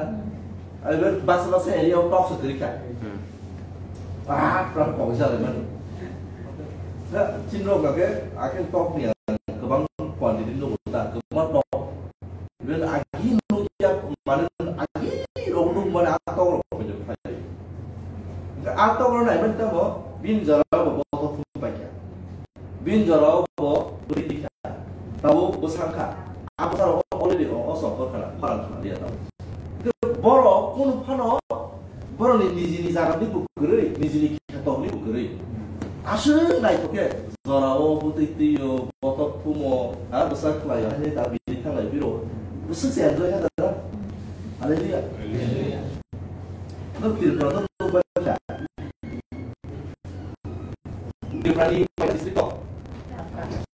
Aibo basa basa area o tok se kwrwi kha. Prak prak kok jalai mani. Da, chini rok khe, akhe tok ni ang kwbang quantity nugo ta, kwbang tok. Even agi nukya, mane agi rok nuk mane a tok rok khe phai. A tok rok nai mani tamo, bin jora bo bothop thum pai kha. Bin jora bo bwrwi di kha. Tabo bwsang kha. A bwsang rok already o, o sokor kha, khorang kha dia tamo. Borok kunu phano borokni nijini jagani bo kwrwi, nijini khetokni bo kwrwi. Aswk naithok khe jorao bwtwi twi-o, bothop thumo, ha, bwsa khlai-o, haini ta bini thanglai biro. Bwswk se enjoy kha da. Hallelujah. Hallelujah. Nwng Tripura no nukbai kha. Tripura ni district o.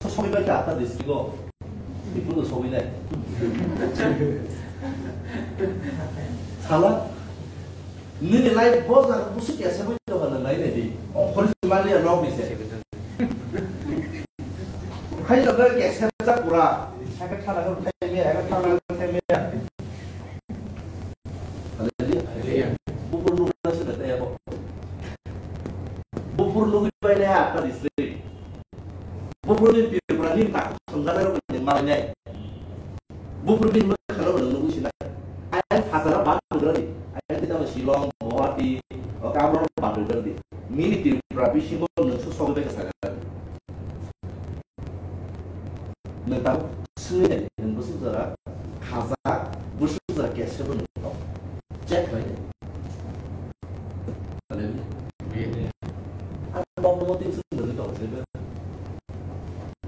Sogwi bai kha ta district o. Tripura no sogwi nai. Sala. Nini life bo jaga busu kesa bai doha na nai nai di. Ongkhor si mali ya nok ni se. Khai jaga kesa jak pura. Saka thana ko khai me, saka thana ko khai me. nugwi painai atta district. Buphurni Tripura ni tak thumjaknai rok ni malainai. Buphurni mwkhang rok nung nugwi sinai. Ayang Hazara bad rwgrani. Ayang tei tamo Shillong, Guwahati, o Kamrok bad rwgrani. Nini Tripura bisingo nung su sogwi bai kha sagra. Nung tamo swngwi nai, nung bwswk jora khajak, bwswk jora kesebo nung tong. Check khlai nai. Hallelujah. Ang bokno tin sung nungwi tong sebe.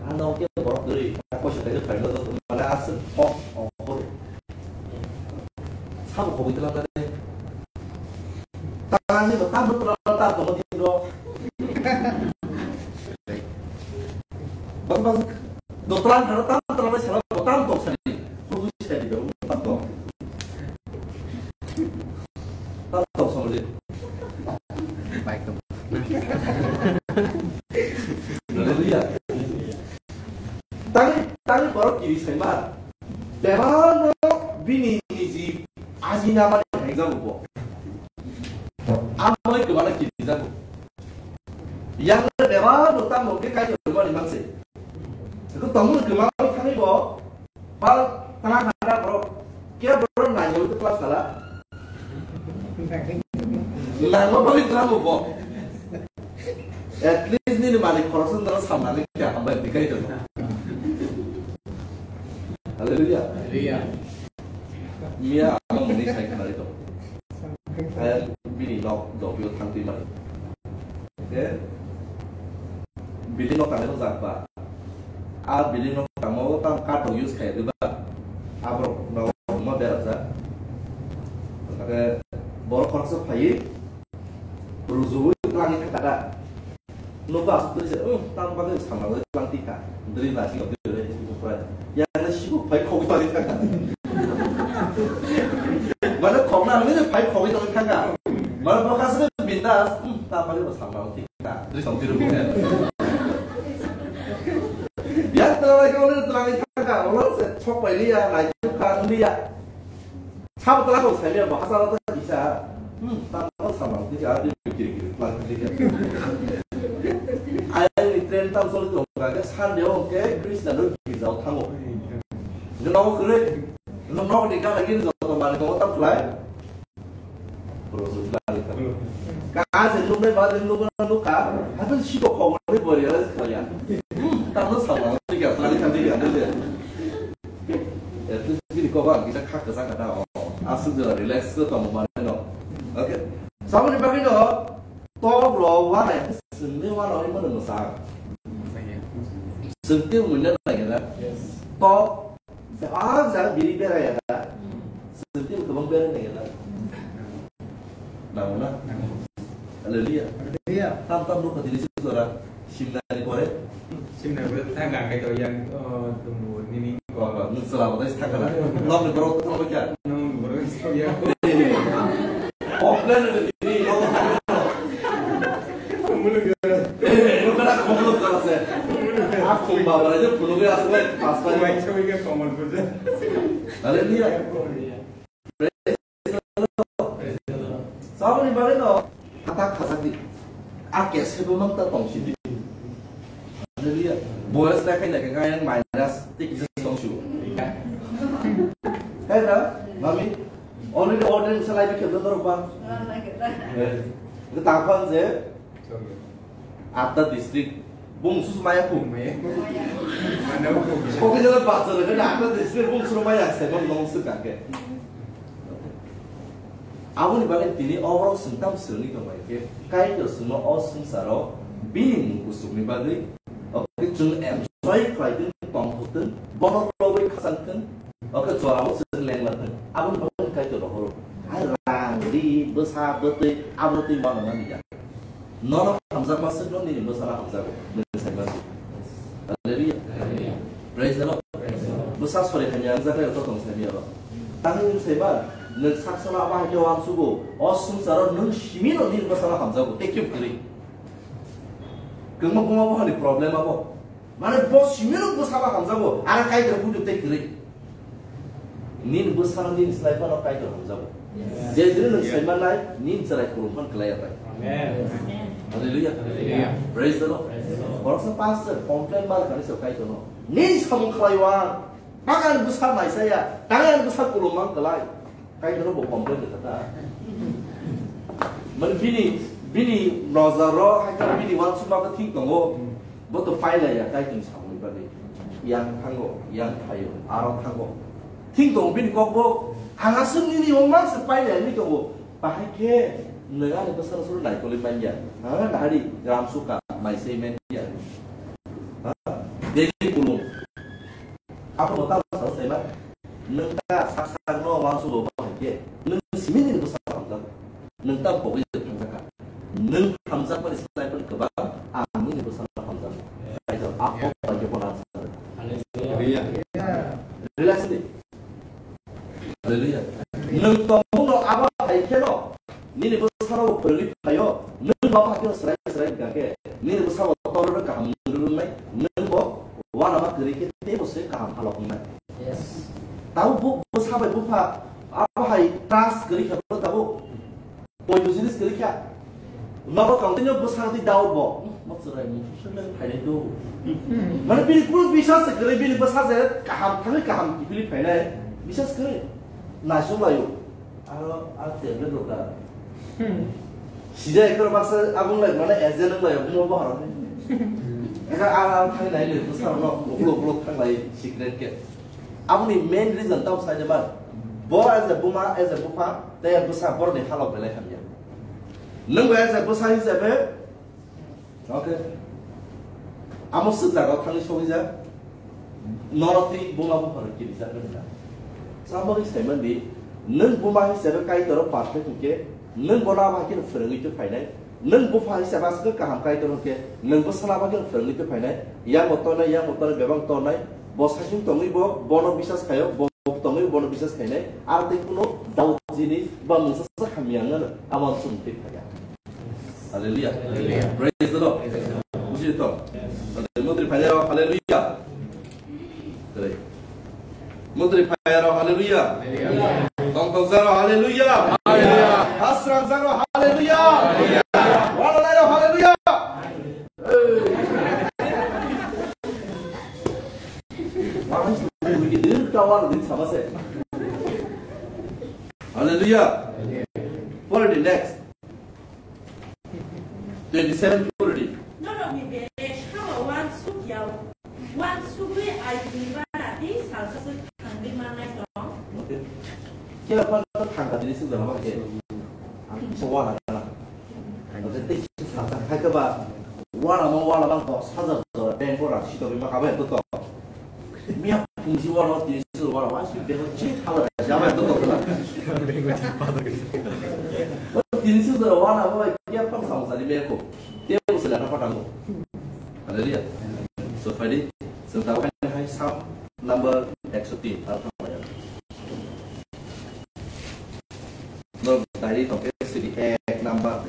Ang nong ke borok duri, ang koisa kaisa phaino joto mane aswk kok ongkhor. Sabo khoboi twlang kare. Tangni bo tam twlang ta tong tin ro. Bang bang. Dotran haro tam twlang sala bo tam tong sani. Khoboi sani bo tam tong. Tam tong sani. Baik tong. Hallelujah. Tangwi, tangwi borok kiri saima. Bebakno bini niji ajina mani hengjago bo. Amoi kwmana kiri jago. Yang bebakno tamo ke kai kwmani manse. Ko tamo kwmana thangwi bo. Pal tana khana borok. Ke borok nai jago to class khala. Nangma bali tamo bo. At least nini malik khoroksa dara samnani kya hambai dikai to. Hallelujah. Hallelujah. Miya ama muni sai khnari to. Kaya bini nok dogyo thangti mani. Okay. Bini nok tangni jakba. A bini nok tangmo tam katok use khai diba. Aborok nok ma berajak. Kaya borok khoroksa phai. Rujuwi twlangwi thangkha da. Nokha aswk twi se, "Umm, tamo bagwi samragwi twlang tikha." Dri nasi gabdi re, pura. Yang na sibu phai khogwi twlangwi thangkha. Mane khogna hwnwi phai khogwi twlangwi thangkha. Mane bokha se bindas, "Umm, tamo bagwi samragwi tikha." Dri song tiru bokha. Yang twlangwi khogwi twlangwi thangkha. Olo se chok pai liya, nai kha liya. Sabo twla kok saimya bo hachalo ta kisa. Hmm, tamo samang twi ka, twi kiri kiri twla kiri kiri. Ayang ni train tam soli tong ka ke Sunday o ke Christian ro girja o thango. Nogo kwrwi, nogo ni gana gini joto mani nogo tam kwlai. Bro, so twla ni ka. Ka se nuknai ba, nukna nukha, hato siko khobor ni bori ala khlaiya. Hmm, tamo samang twi ka, twla ni ka, twi ka, twi ka. At least bini kok ang kisa kha kwchang kha ta, o. Aswk jora relax khe tongmani no. Okay. Saboni bagwi no tok rok uanai swngwi uanai mano mwsa. Swngwi muina nai na. Yes. Tok jagha jagha biri berai ya da. Swngwi kwbang berai nai na. Nango na? Nango. Hallelujah. Hallelujah. Tam tam nukha tini suk jora. Simnani pore? Simnani pore ta gangai to yang, oh, tunggu, nini. Kok, kok, nung sela botai thangkha na? Nokni borok thangkha kya? Nokni borok thangkha. Offline ni, ni, ni. Komolo kya? Eh, nung kana komolo kya se? Akhum baba, je phulugwi aswk lai, pas lai. Mai chawika komol puja. Hallelujah. Praise the Lord. Saboni bagwi no hatak khajak di. A ke sebo mang ta tong sidi. Hallelujah. Boyos na khai na ke kaya minus tik je tong su. Hai ra, mami. Already order sa lai ke do ba. Eh. Ke ta khan je. Atta district, bung sus maya pu. Maya. Mana pu. Kokijala bazar ke atta district bung sus maya se bung nong se kake. Aboni bagwi tini oborok swngtam swrwngwi tongbai khe, Kaitor swngno o swngcharo bini mung kuchukni bagwi, oke, chwng enjoy khlai tong, tong thwng, bono lobwi khachang thwng, oke, jorao chwng lengma thwng, aboni bagwi Kaitor rohoro. Hai rang, ri, bwsa, bwtwi, abo twi mano nani ya. Nono hamjakma swkno nini bwsano hamjago, nwng sai mano. Hallelujah. Hallelujah. Praise the Lord. Praise the Lord. Bwsa sori hamya wngjaknai rok tong sai mano. Tangwi nwng sai man, nwng saksono abo hai khe uansugo, o swngcharo nwng simino nini bwsano hamjago, tei kebo kwrwi. Kwngma buma bo hani problem abo. Mane bo simino bwsano hamjago, ara Kaitor bujo tei kwrwi. Nini bwsano nini slai phano Kaitor hamjago. Yes. Je dini nwng, yes, sai manai, nini chwrai khulum phan klai ya bai. Amen. Amen. Hallelujah. Hallelujah. Praise the Lord. Praise the Lord. Boroksa pastor complain mal kani se Kaitorno. Nini samung khlai wa. Tangan bwsa naisaya. Tangan bwsa kulumang kwlai. Kaitorno bo complain kha ta. Man bini, bini nozaro, hai khe bini wansukma khe thik tongo. Bo to pailaiya Kaitorni samungni bagwi. Yang thango, yang phaio, aro thango. Thik tongo bini kokbo. Ang aswk nini wngma se pailaiya hinwi tongo. Bahai khe nwng ani bwsano suru naikolwi manya. Ha, nahari gram suka, mai sei manya. Ha? Daily kulung. Aphano tamo sao saima? Nwng ta sak sakno wansugo bahai khe. Nwng simi nini bwsano hamjak. Nwng ta bogwi thangjak kha. Nwng hamjakmani slai phano kwbang ang nini bwsano hamjak. Kaitor aphano bai khe bono hamjak. Hallelujah. Relax di. Hallelujah. Nwng tongmungno abo hai kheno nini bwsarokbo phwrwngwi phaio, nwng baba hakhe swrai swrai wngkha khe, nini bwsabo torno kaham nwng rwnai, nwng bo uanama kwrwi khe teibo se kaham halok wngnai. Yes. Tabuk bo bwsa bai bupha abo hai trust kwrwi khe bo tabuk. Poito jinis kwrwi kha. Nogo tongtwino bwsakni doubt bo. Mo chwrai mung sung nang phainai do. Mane bini kunu bisas se kwrwi, bini bwsa je kaham thangwi kaham kiphilwi phainai. Bisas kwrwi. Naisuk laio. Aro a tablet rok da. Sijai ekro baksa abung lai mane agent wng laio, mo bahar. Eka a a thang nai le bwsa no uklok uklok thang lai secret ke. Aboni main reason tamo sai de mar. Bo as a buma, as a bupha, tei bwsa boroni halok belai hamya. Nwng bo as a bwsa hisabe, okay. Amo swk jaga o thangwi sogwi jak. Norok tei buma bupha rok kiri jak wngkha. Samani saiman di, nwng buma hisabe Kaitor o perfect hwnkhe, nwng bono abo hai kheno phwrwngwi twi phainai. Nwng bupha hisabe aswk kaham Kaitor hwnkhe, nwng bwsala abo kheno phwrwngwi twi phainai. Yang bo tonai, yang bo tonai, bebak tonai. Bo saichung tongwi bo, bono bisas khaio, bo tongwi bono bisas khainai. Ar tei kuno doubt jinis ba mungsa sak hamya wngmano, abo ang chwng twi phaiya. Hallelujah. Hallelujah. Praise the Lord. Praise the Lord. Buji to. Hallelujah. Mantri phaiya, hallelujah. Tei. Mantri phaiya rok, hallelujah. Hallelujah. Tong tong jaro, hallelujah. Hallelujah. Hasrang jaro, hallelujah. Hallelujah. Wala lai rok, hallelujah. Hey. Wala lai rok, hallelujah. Hallelujah. For the next. Twenty-seven purity. Norokni bere sabo uansuk yao. Uansugwi aibini bara tei salsa se thangwi manai tong. Okay. Khe aphano thangka tini suk jana ba khe. Ang kisa wana kana. Ang kisa tei salsa khai khe ba. Wana mo wana bang kok sajar jora bank ora sito bima kabe to to. Miya pungsi wano tini sir wano wasi beho chik hala jama to to kena. Tini sir wano wano kiya pang sama sari meko. Tiya ko sila na patang ko. Hallelujah. So tadi serta wahai hai Psalm number ekso tin. Artham ayat. Norok diary tongkhe sidi ek number.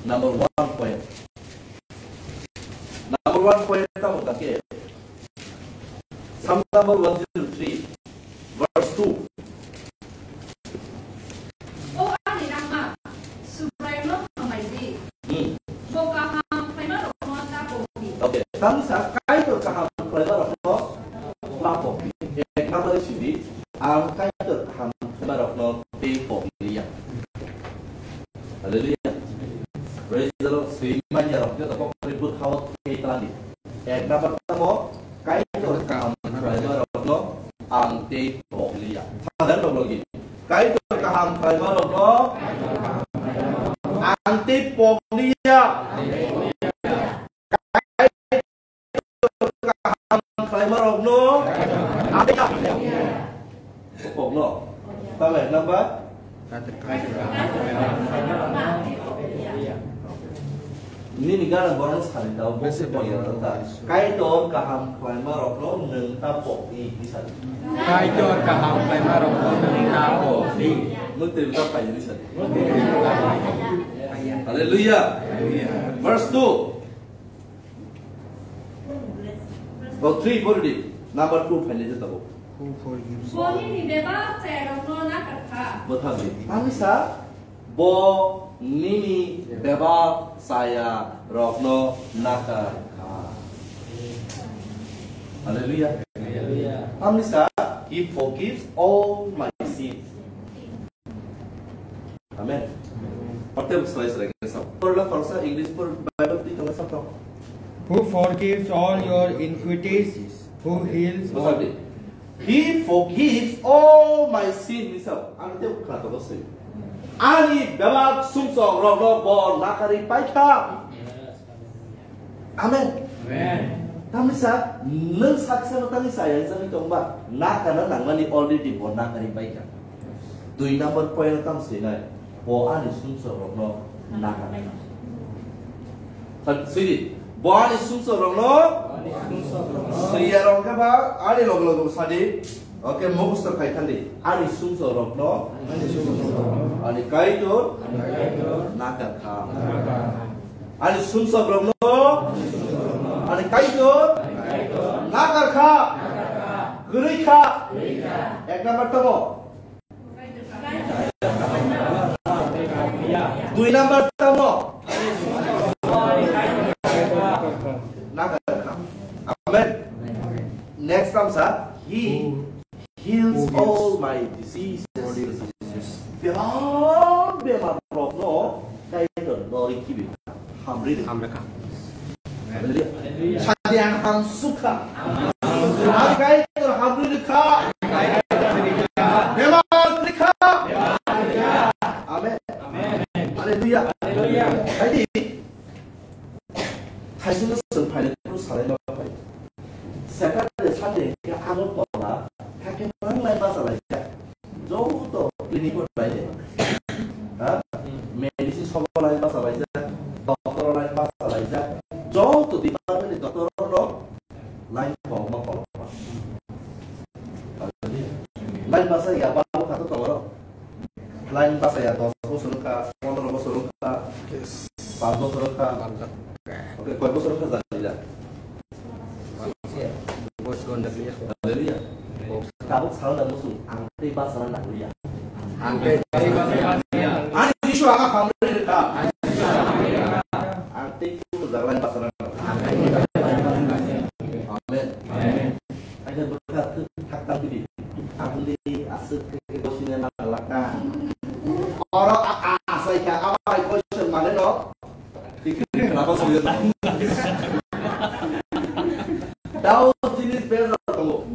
Number one point. Number one point tamo kake. Psalm number one zero three, verse two. O ani Rama, Subraiyungno hambai di. Hmm. Bo kaham khlaima rokno ta pokdi. Okay, tamsa Kaitor kaham khlaima rokno ta pokdi. Ek number sidi, ang Kaitor kaham khlaima rokno tei pokliya. Hallelujah. Praise the Lord. Sui manya rok joto kok kri bwkhao tei tlani. Ek number tamo, Kaitor kaham khlaima rokno ang tei pokliya. Sadan rok logi. Kaitor kaham khlaima rokno ang tei pokliya. Kaham khlaima rokno ang tei pokno. Tamo ek number. Nini gana borok sari dao, bo se pori rok ta. Kaitor kaham khlaima rokno nwng ta pokni, di sari. Kaitor kaham khlaima rokno nwng ta pokni. Mantri ta pai, di sari. Hallelujah. Verse two. Oh, three pori di. Number two phainai je tabuk. Who forgives Bo nini bebak chayarokno nakarkha. Bwthang di. Ani sa, bo nini bebak chaya rokno nakar kha. Hallelujah. Hallelujah. Tamni sa, he forgives all my sins. Amen. Pate slai slai ke sa. Porla khoroksa English por Bible twi tongla sa to. Who forgives all your iniquities, who heals all. He forgives all my sin, ni sa. Ang te khna to se. Ani bebak sumsok rokno bo nakari paikha. Amen. Amen. Tamni sa, nwng saksa no tamni sa yang jani tongba, na kana nangmani already bo nakari paikha. Dui number point tam sinai, bo ani sumsok rokno nakari. Sidi, bo ani sumsok rokno, siya rok ba, ani log log sadi, oke, mukhus to khai thandi, ani sumsok rokno, ani Kaitor, nakar kha. Ani sumsok rokno, ani Kaitor, nakar kha, kwrwi kha. Ek number tamo. Dui number tamo. Nakar kha. Amen. Next tam sa, he heals all my diseases. Bebak bemar rokno Kaitor nori kibi hamri de. Hamri kha. Hallelujah. Sadi ang hamsukha. Ang Kaitor hamri de kha. Bemar de kha. Amen. Amen. Hallelujah. Hallelujah. Hai di. Thaisingno chwng phainai phuru salai ma phai. Saturday, Sunday khe Agartala hakhe manglai bachalaijak. Joto clinic o laijak. Ha? Medicine shop o lai bachalaijak, doctor o lai bachalaijak. Joto department ni doctor rok line kwbangma kwbangma. Line bachaya babu khato tongo. Line bachaya dos bosor wngkha, pondro bosor wngkha, yes, panch bosor wngkha. Panch. Okay, koi bosor wngkha jani da? Bos gonda liya. Hallelujah. Tabuk sal da musu, ang tei bachana nangliya. Ang tei bachana nangliya. Ani Jisu ang hamri rwkha. Ang tei phuru jaga line bachana nangliya. Amen. Amen. Amen. Aida bwkha thak tang bidi. Aboni aswk khe gosine nang laka. Oro a-, a-, asai kha, abai question mane no. Tikri khna ba suyo ta. Dao jinis bejak tongo.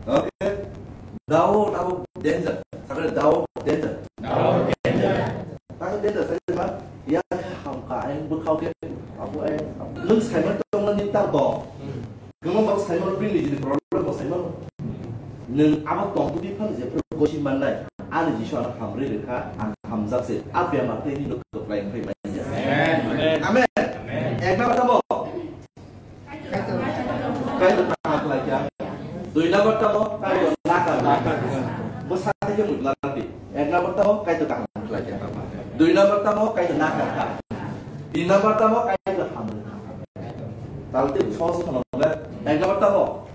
Okay. Dao abo danger. Sakre dao danger. Dao danger. Tang danger sakre ma. Ya hamka ayang bwkhao khe. Abo ayang. Nung saiman tongna ni ta bo. Kwbangma bo saimano, bini nijini problem bo saimano. Nwng abo tongtwtwi phano jephru gosi mannai, ani Jisu ano hamrwi rwkha, ang hamjak se. A bemar tei nini kwplai wngphai manya. Amen. Amen. Amen. Ek number tamo? Kaitor kaham khlaikha. Dui number tamo? Kaitor nakar. Bwsa khe mujla nabi. Ek number tamo? Kaitor kaham khlaikha. Dui number tamo? Kaitor nakar kha. Tin number tamo? Kaitor hamrwi kha. Tal tei song se thangma le. Ek number tamo?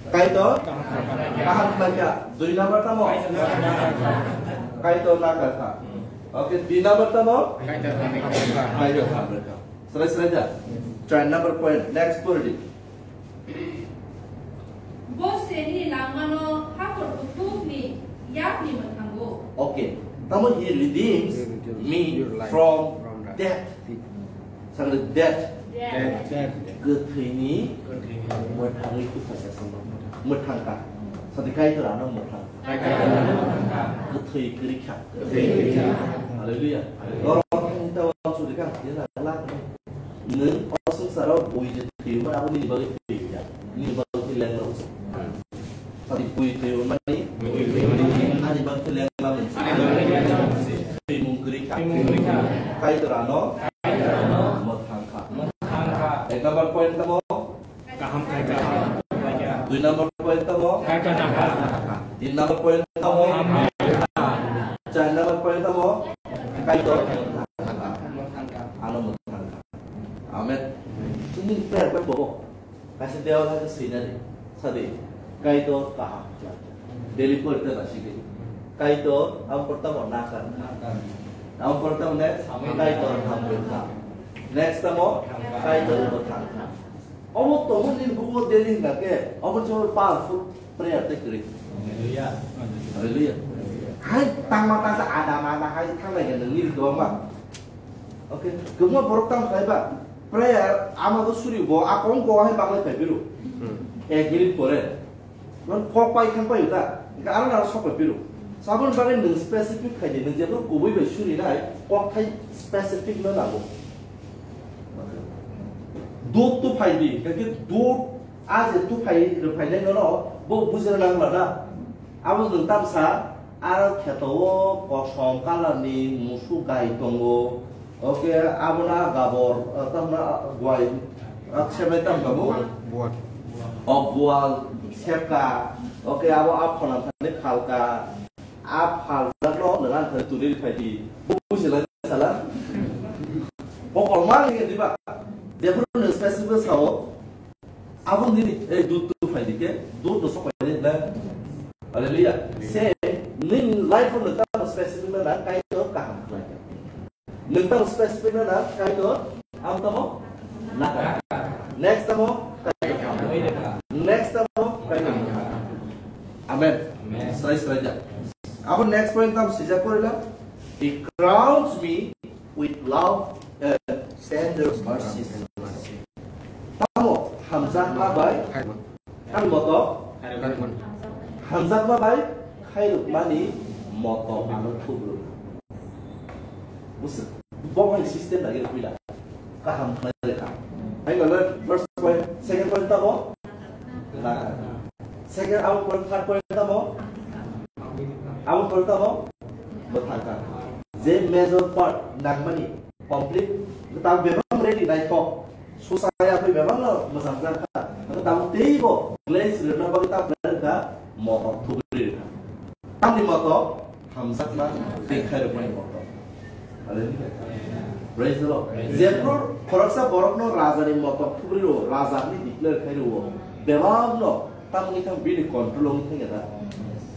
Kaitor kaham khlaikha. Dui number tamo? Kaitor nakar kha. Okay, tin number tamo? Kaitor hamrwi kha. Srai srai da. Char number point. Next pori di. Bo seni langmano hakhor kuthukni yakni mwthango. Okay. Tamo he redeems me from death. Sakle death. Death. Kwthwini mwthangwi kuthakya sama. Mwthangkha. Sadi Kaitor ano mwthang. Kwthwi kwrwi kha. Hallelujah. Norok ni ta wansuri kha. Nwng o swngcharo bui je thwiwi mani abo nini bagwi thwiwi ya. Nini bagwi lengrok se. Sadi bui thwiwi mani ani bagwi lengrok se. Thwimung kwrwi kha. Kaitor ano mwthang kha. Ek number point tamo. Kaham khlaikha. Dui number point tamo? Kaitor nakar. Tin number point tamo? Hamrwi kha. Char number point tamo? Kaitor. Ano mwthang kha. Amen. Chini prayer point bobo. Kaisa dewa kaisa sinari. Sadi. Kaitor kaham khlaikha. Daily prayer ta nasi gini. Kaitor, ang pertama nakar. Nakar. Abo pore tamo next, Kaitor hamrwkha. Next tamo, Kaitor bo thangkha. Omo tongo nini buko daily hwnkha khe, omo se powerful prayer tei kwrwi. Hallelujah. Hallelujah. Hai tangma tangsa ada ma ada hai thanglai khe nini kwbangma. Okay, kwbangma borok tamo khlai ba. Prayer ama do suri bo a kong ko hai baklai phai biro. Hmm. Ek minute pore. Non kok pai thang pai da. Ga aro na sok pai biro. Sabon bagwi nung specific khai di, nung jebro kubui bai suri nai, kok thai specific no nango. Dut tu phai di, kaki dut a je tu phai, ro phai nai no, bo bujra nang la da. Abo nwng tamsa, aro kheto o kosom colour ni musuk gai tongo. Oke, abo na gabor, eh, tamna guai, ah, sebai tam kabo? Buat. O bual, sepka. Oke, abo a phona thani phalka. A phaljak no nwng ang thani tuli phai di. Buji lai sala. Bo kolma ni di ba. Jephuru nwng specific sao. Abo nini, eh, dut tu phai di khe, dut no sok phai di na. Hallelujah. Se, nini life no tamo specific na na, Kaitor kaham khlai kha. Nwng tamo specific na na, Kaitor, ang tamo? Nakar. Next tamo? Kaitor. Next tamo? Kaitor. Amen. Amen. Srai srai ja. Abo next point tamo sijak pore la. He crowns me with love and tender mercies. Tamo hamjakma bai, tamo motok, hamjakma bai khairokmani motok ano thubru. Bus-, bo hai system lagi puila. Kaham khlai kha. Hai lalo first point, second point tamo? Nakar. Second, abo point, third point tamo? Abo point tamo? Bwthar kha. Je major part nangmani complete, ta bebak ready naithok. Susaya bai bebak no mwchang jak kha. Tabuk teibo glaze rwna bagwi ta plan kha, motok thubri rwkha. Tamni motok hamjakma tei khairokmani motok. Hallelujah. Praise the Lord. Jephru khoroksa borokno rajani motok thubri rwo, raja hwnwi declare khai rwo, bebakno tamni thang bini control wngwi thangya da.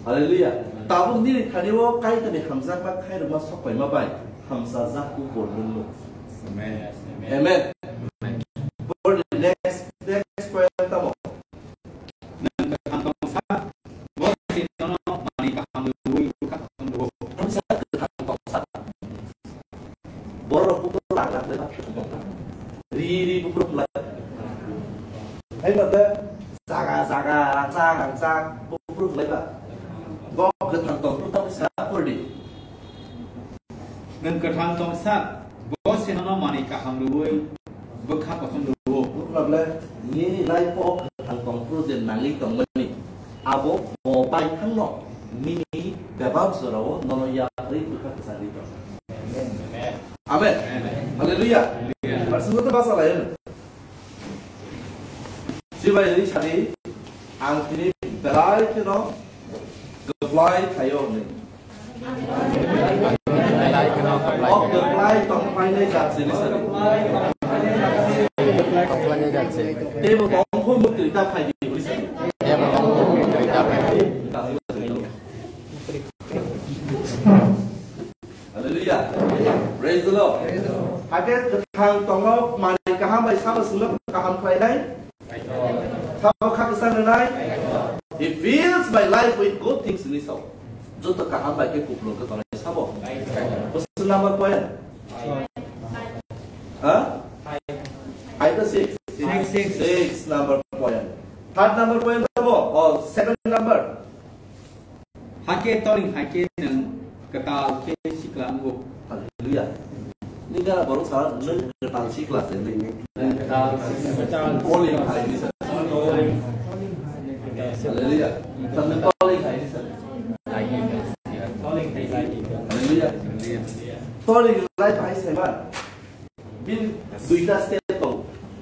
Hallelujah. Tabuk nini thani o Kaitorni hamjakma khairokma sokpaima bai hamsajak kuphur nwng nuk. Amen. Amen. For the next, next point tamo? Nwng kwthang tongsa, bo se nono manwi kaham rwui bwkha kosom rwo. Ang sa kwthang tongsa. Borok buphuru lang lang le bak tongsa. Ri ri buphuru lai. Hai ba de jaga jaga rangchak rangchak buphuru lai ba. Bo kwthang tong tu ta sa purdi. Nwng kwthang tongsa, bo se nono manwi kaham rwui bwkha kosom rwo. Bwkha ble, nini life o kwthang tong phuru je nangwi tongmani, abo bo bai thangno nini bebak jorao nono yakrwi bwkha kwchangwi tong. Amen. Amen. Hallelujah. Hallelujah. Barsingo to basa layo. Sibai ri sadi, ang tini belai kheno kwplai khaio hwnwi. O kwplai tong phainai jat sini sadi. Tei bo tong phai mukti ta phai di hwnwi sadi. Hallelujah. Praise the Lord. Hakhe kwthang tongo, manwi kaham bai sabo swngo kaham khlainai. Sabo kha kwchang rwnai. He fills my life with good things, hwnwi sao. Joto kaham bai khe kupulung khe tongnai sabo. Question number point. Ha? Five to six? Six, six. Six number point. Third number point tamo? Oh, seven number. Hakhe toring hai khe nwng kwtal khe sikla wngo. Hallelujah. Nini gana borok sa nwng kwtal sikla se nini. Nwng kwtal sikla. Toring hai ni sa. Hallelujah. Nwng toring hai ni sa. Hallelujah. Toring lai bai se ma. Bini duita stage tong,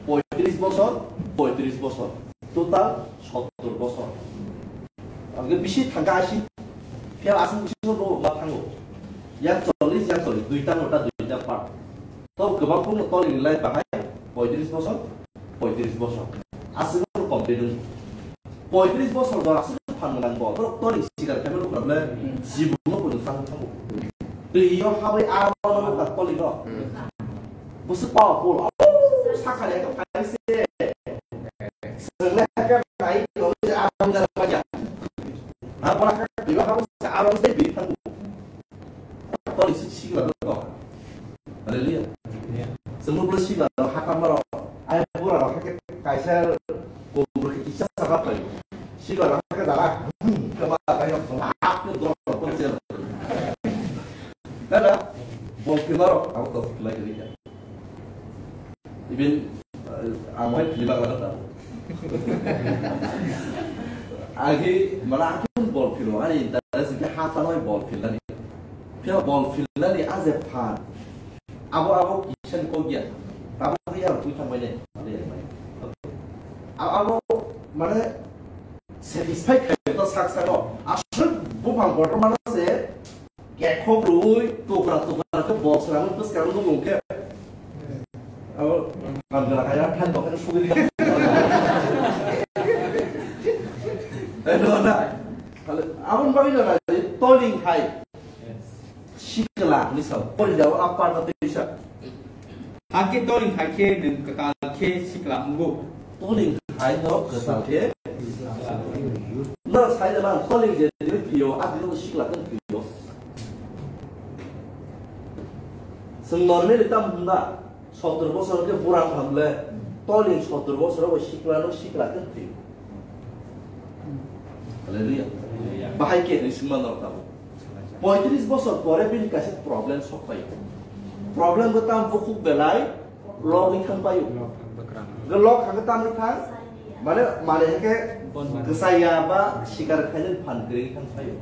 poitris bosor, poitris bosor, total sottor bosor. Ang bisi thangka asi, phiya aswk bisi no ma thango. Yang chollis, yang chollis, duita mota, duita part. To kwbang phung no toli ni lai bahai, poitris bosor, poitris bosor. Aswk no complete wng. Poitris bosor bo aswk phan gwnang bo, borok tori sikar khaima nukla ble, jibon no poito tang thango. Delhi o habai aro no ka toli no. Busu powerful. Oh, sakha le ka phai se. Sele ka nai no se aro da ba ya. Ha, bola ka bi ha se aro se bi thangu. Toli si si la no. Hallelujah. Semua boleh sila hakam maro. Ai pura rok hake kaisa kubur ke kisa saka pai. Sibar rok hake dala. Kema kai rok hak ke dor ko je. Dada, bol ke maro, aku to lai lai ya. Ibin amai film agak tak. Agi mana aku bol film ani dada sih hata mai bol film ani. Pia bol film ani aje fan. Abo abo kisa ni kok ya. Abo khe ya twi thang bai ne. Abo abo mane satisfy khai to sak sak no. Aswk buphang kotor mano se kekhok rwi tukra tukra khe bol srang bwskang no mung khe. Abo man gra kaya than to khe sugri. Eno na. Abon bagwi no na toling khai. Sikla hwnwi sao. Pori jao, a parno tei sa. Hakhe toling hai khe nwng kwtal khe sikla wngo. Toling hai no kwtal khe. No sai da man toling je je pio, a dino sikla kan pio. Seng normally tam hwnda. Sottor bosor khe burang hamle, toling sottor bosor bo sikla no sikla khe thwi. Hallelujah. Bahai khe ni sima nor tabo. Poitris bosor pore bini kaisa problem sok pai. Problem bo tam bukhuk belai logwi thang paio. Ge log kha tam ni thang. Mane mane ke kesaya ba sikar khaini phan kri thang paio.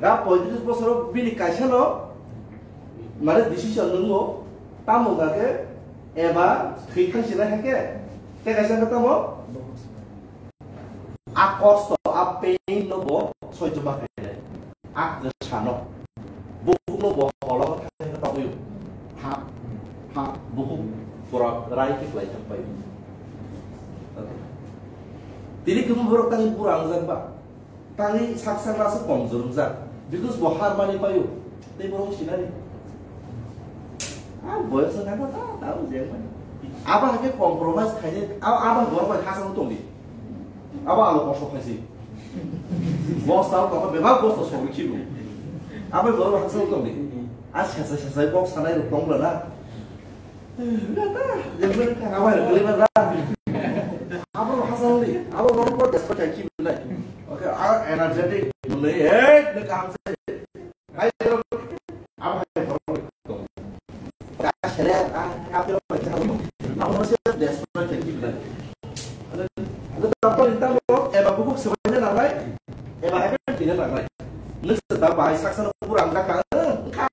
Ga poitris bosor bini kaisa no Mane decision nwngo, tamo hwnkha khe eba thwi thang sinai hai khe, tei kaisa khe tamo a kosto, a pain no bo soijo ma khainai, a kwsa no, bukhuk no bo holongo thang khe tongwi, ha, ha, bukhuk pura rai khe kwlai thang pai. Okay. Tini kwbangma borok tangwi bura wngjak ba? Tangwi sak sak rasa komjor wngjak, because bo har mani paio, tei borok sinani. Ah, boyos wngkha ta, ta, ta, ujeng mani. Abo hakhe compromise khainai, abo, abo borok bai khasang tongdi. Abo alo kosok khaisi. Bosta o tongkha, bebak bosta sogwi khibo. Abo borok bai khasang tongdi. Ah, sesa, sesa, kok sanai rok tong bwla na. Abo hasang di, abo norok ko desperate kai ki bilai. Okay, ah, energetic, mune, eh, ne kaham se. Hai, abo hai, abo hai. Ka sere, ah, abo hai, abo se desperate kai ki bilai. Abo tampol intam lo, eba bukhuk sebaina nangnai, eba heben tina nangnai. Nwng se ta bai saksa no pura ang kha, ang kha.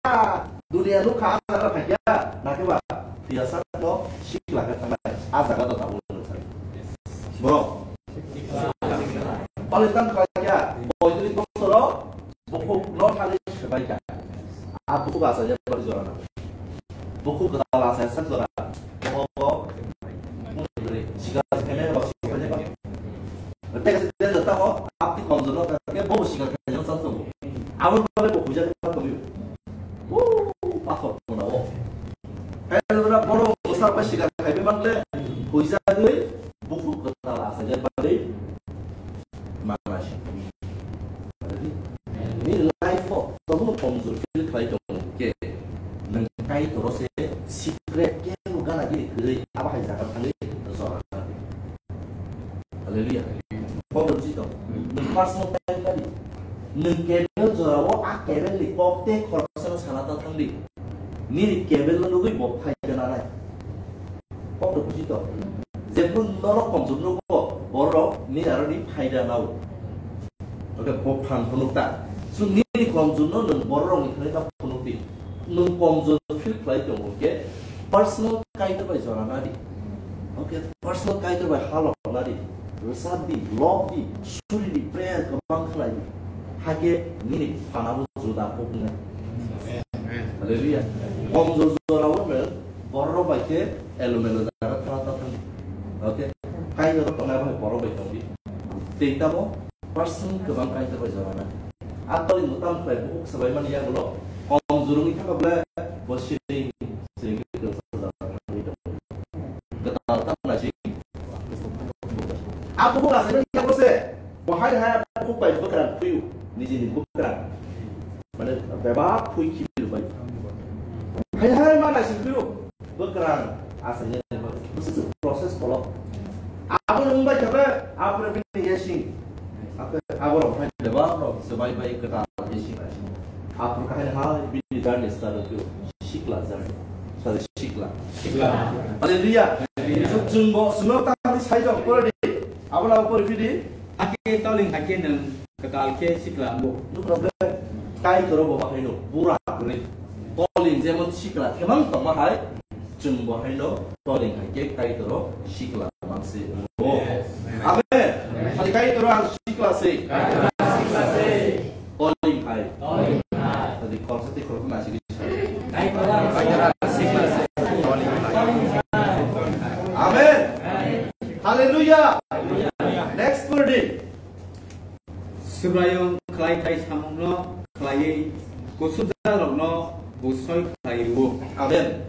Dunia no kha, ang kha ya. Nake ba, tiya sa no, sikla kha thangnai. A jaga to tabo nwng sa. Bro. Pali tam kha ya, boidri ko soro, bukhuk no thani sebai kha. A bukhuk asa ya bari jora na. Bukhuk kwtal asa sak jora. Bo, bo. Sikla kene ba sikla kene ba. Tei kaisa tei tamo, apni komjor no khe bo sikla kene sa tongo. Abo bale bo huja khe tongo. O, pathor kona o. Khe jora bono sar bai sikla kaibe manle, huja gwi bukhuk kwtal asa ya bari. Mana si. Ni life o, tomo komjor feel khlai tong ke, nang kai toro se secret ke gana gini kwrwi, abo hai jaga thangwi jora. Hallelujah. Kok rwngsi tong. Nang personal time kari. Nang kebel jora o, a kebel ni kok te khoroksa no sana ta thangdi. Nini kebel no nugwi bo phai gana nai. Kok rwngsi tong. Jephru norok komjor nugo, borok ni aro ni phaida nao. Oke, bo phan phunuk ta. Chwng nini komjor no nwng borok rok ni thani ta phunuk di. Nwng komjor feel khlai tongo ke personal Kaitor bai jora nadi. Oke, personal Kaitor bai halok nadi. Rwchap di, lok di, suri di, prayer kwbang khlai di. Hake nini phana bo juda poknai. Hallelujah. Komjor jora o nwng borok bai khe elomelo jaga thana ta thang di. Oke. Kaitor tongnai bai borok bai tong di. Tei tamo Person kwbang Kaitor bai jora na. Atoli mwtam khlai bukhuk swbaimani yagulo, kom Surungwi thangkha bole bo siring, siring khe kwrwngsa jaga thangwi tongo. Kwtal tamo naising. Abo bo naising abo se. Bo hai hai abo bai bwkrang thwiyo. Nijini bwkrang. Mane bebak thwi khibir bai. Hai hai ma naising thwiyo. Bwkrang asai nai. Bwswk process kholo. Abo wngbai khe abo bini yasing. Abo rok hai bebak rok swbai bai kwtal yasing. Aphuru kahai hai bini journey start wngkhe sikla journey. Sorry, sikla. Sikla. Hallelujah. Hallelujah. Chwng bo chwngno tamni side of pore di. Abo labo pore phidi. Hakhe toling hakhe nwng kwtal khe sikla wngo. No problem. Kaitor bo bahai no bura kwrwi. Toling jemon sikla themang tongma hai. Chwng bo haino toling hai khe Kaitoro sikla mang se wngo. Yes. Amen. Amen. Sadi Kaitoro ang sikla se. Kaitoro ang sikla se. Toling hai. Toling hai. Sadi khoroksa tei khoroksa naisingwi sa. Kaitoro ang sikla se. Toling hai. Amen. Amen. Hallelujah. Hallelujah. Next word. Subraiyung khlai thai samungno khlaiwi kusujakrokno bujsoi khlai rwo. Amen.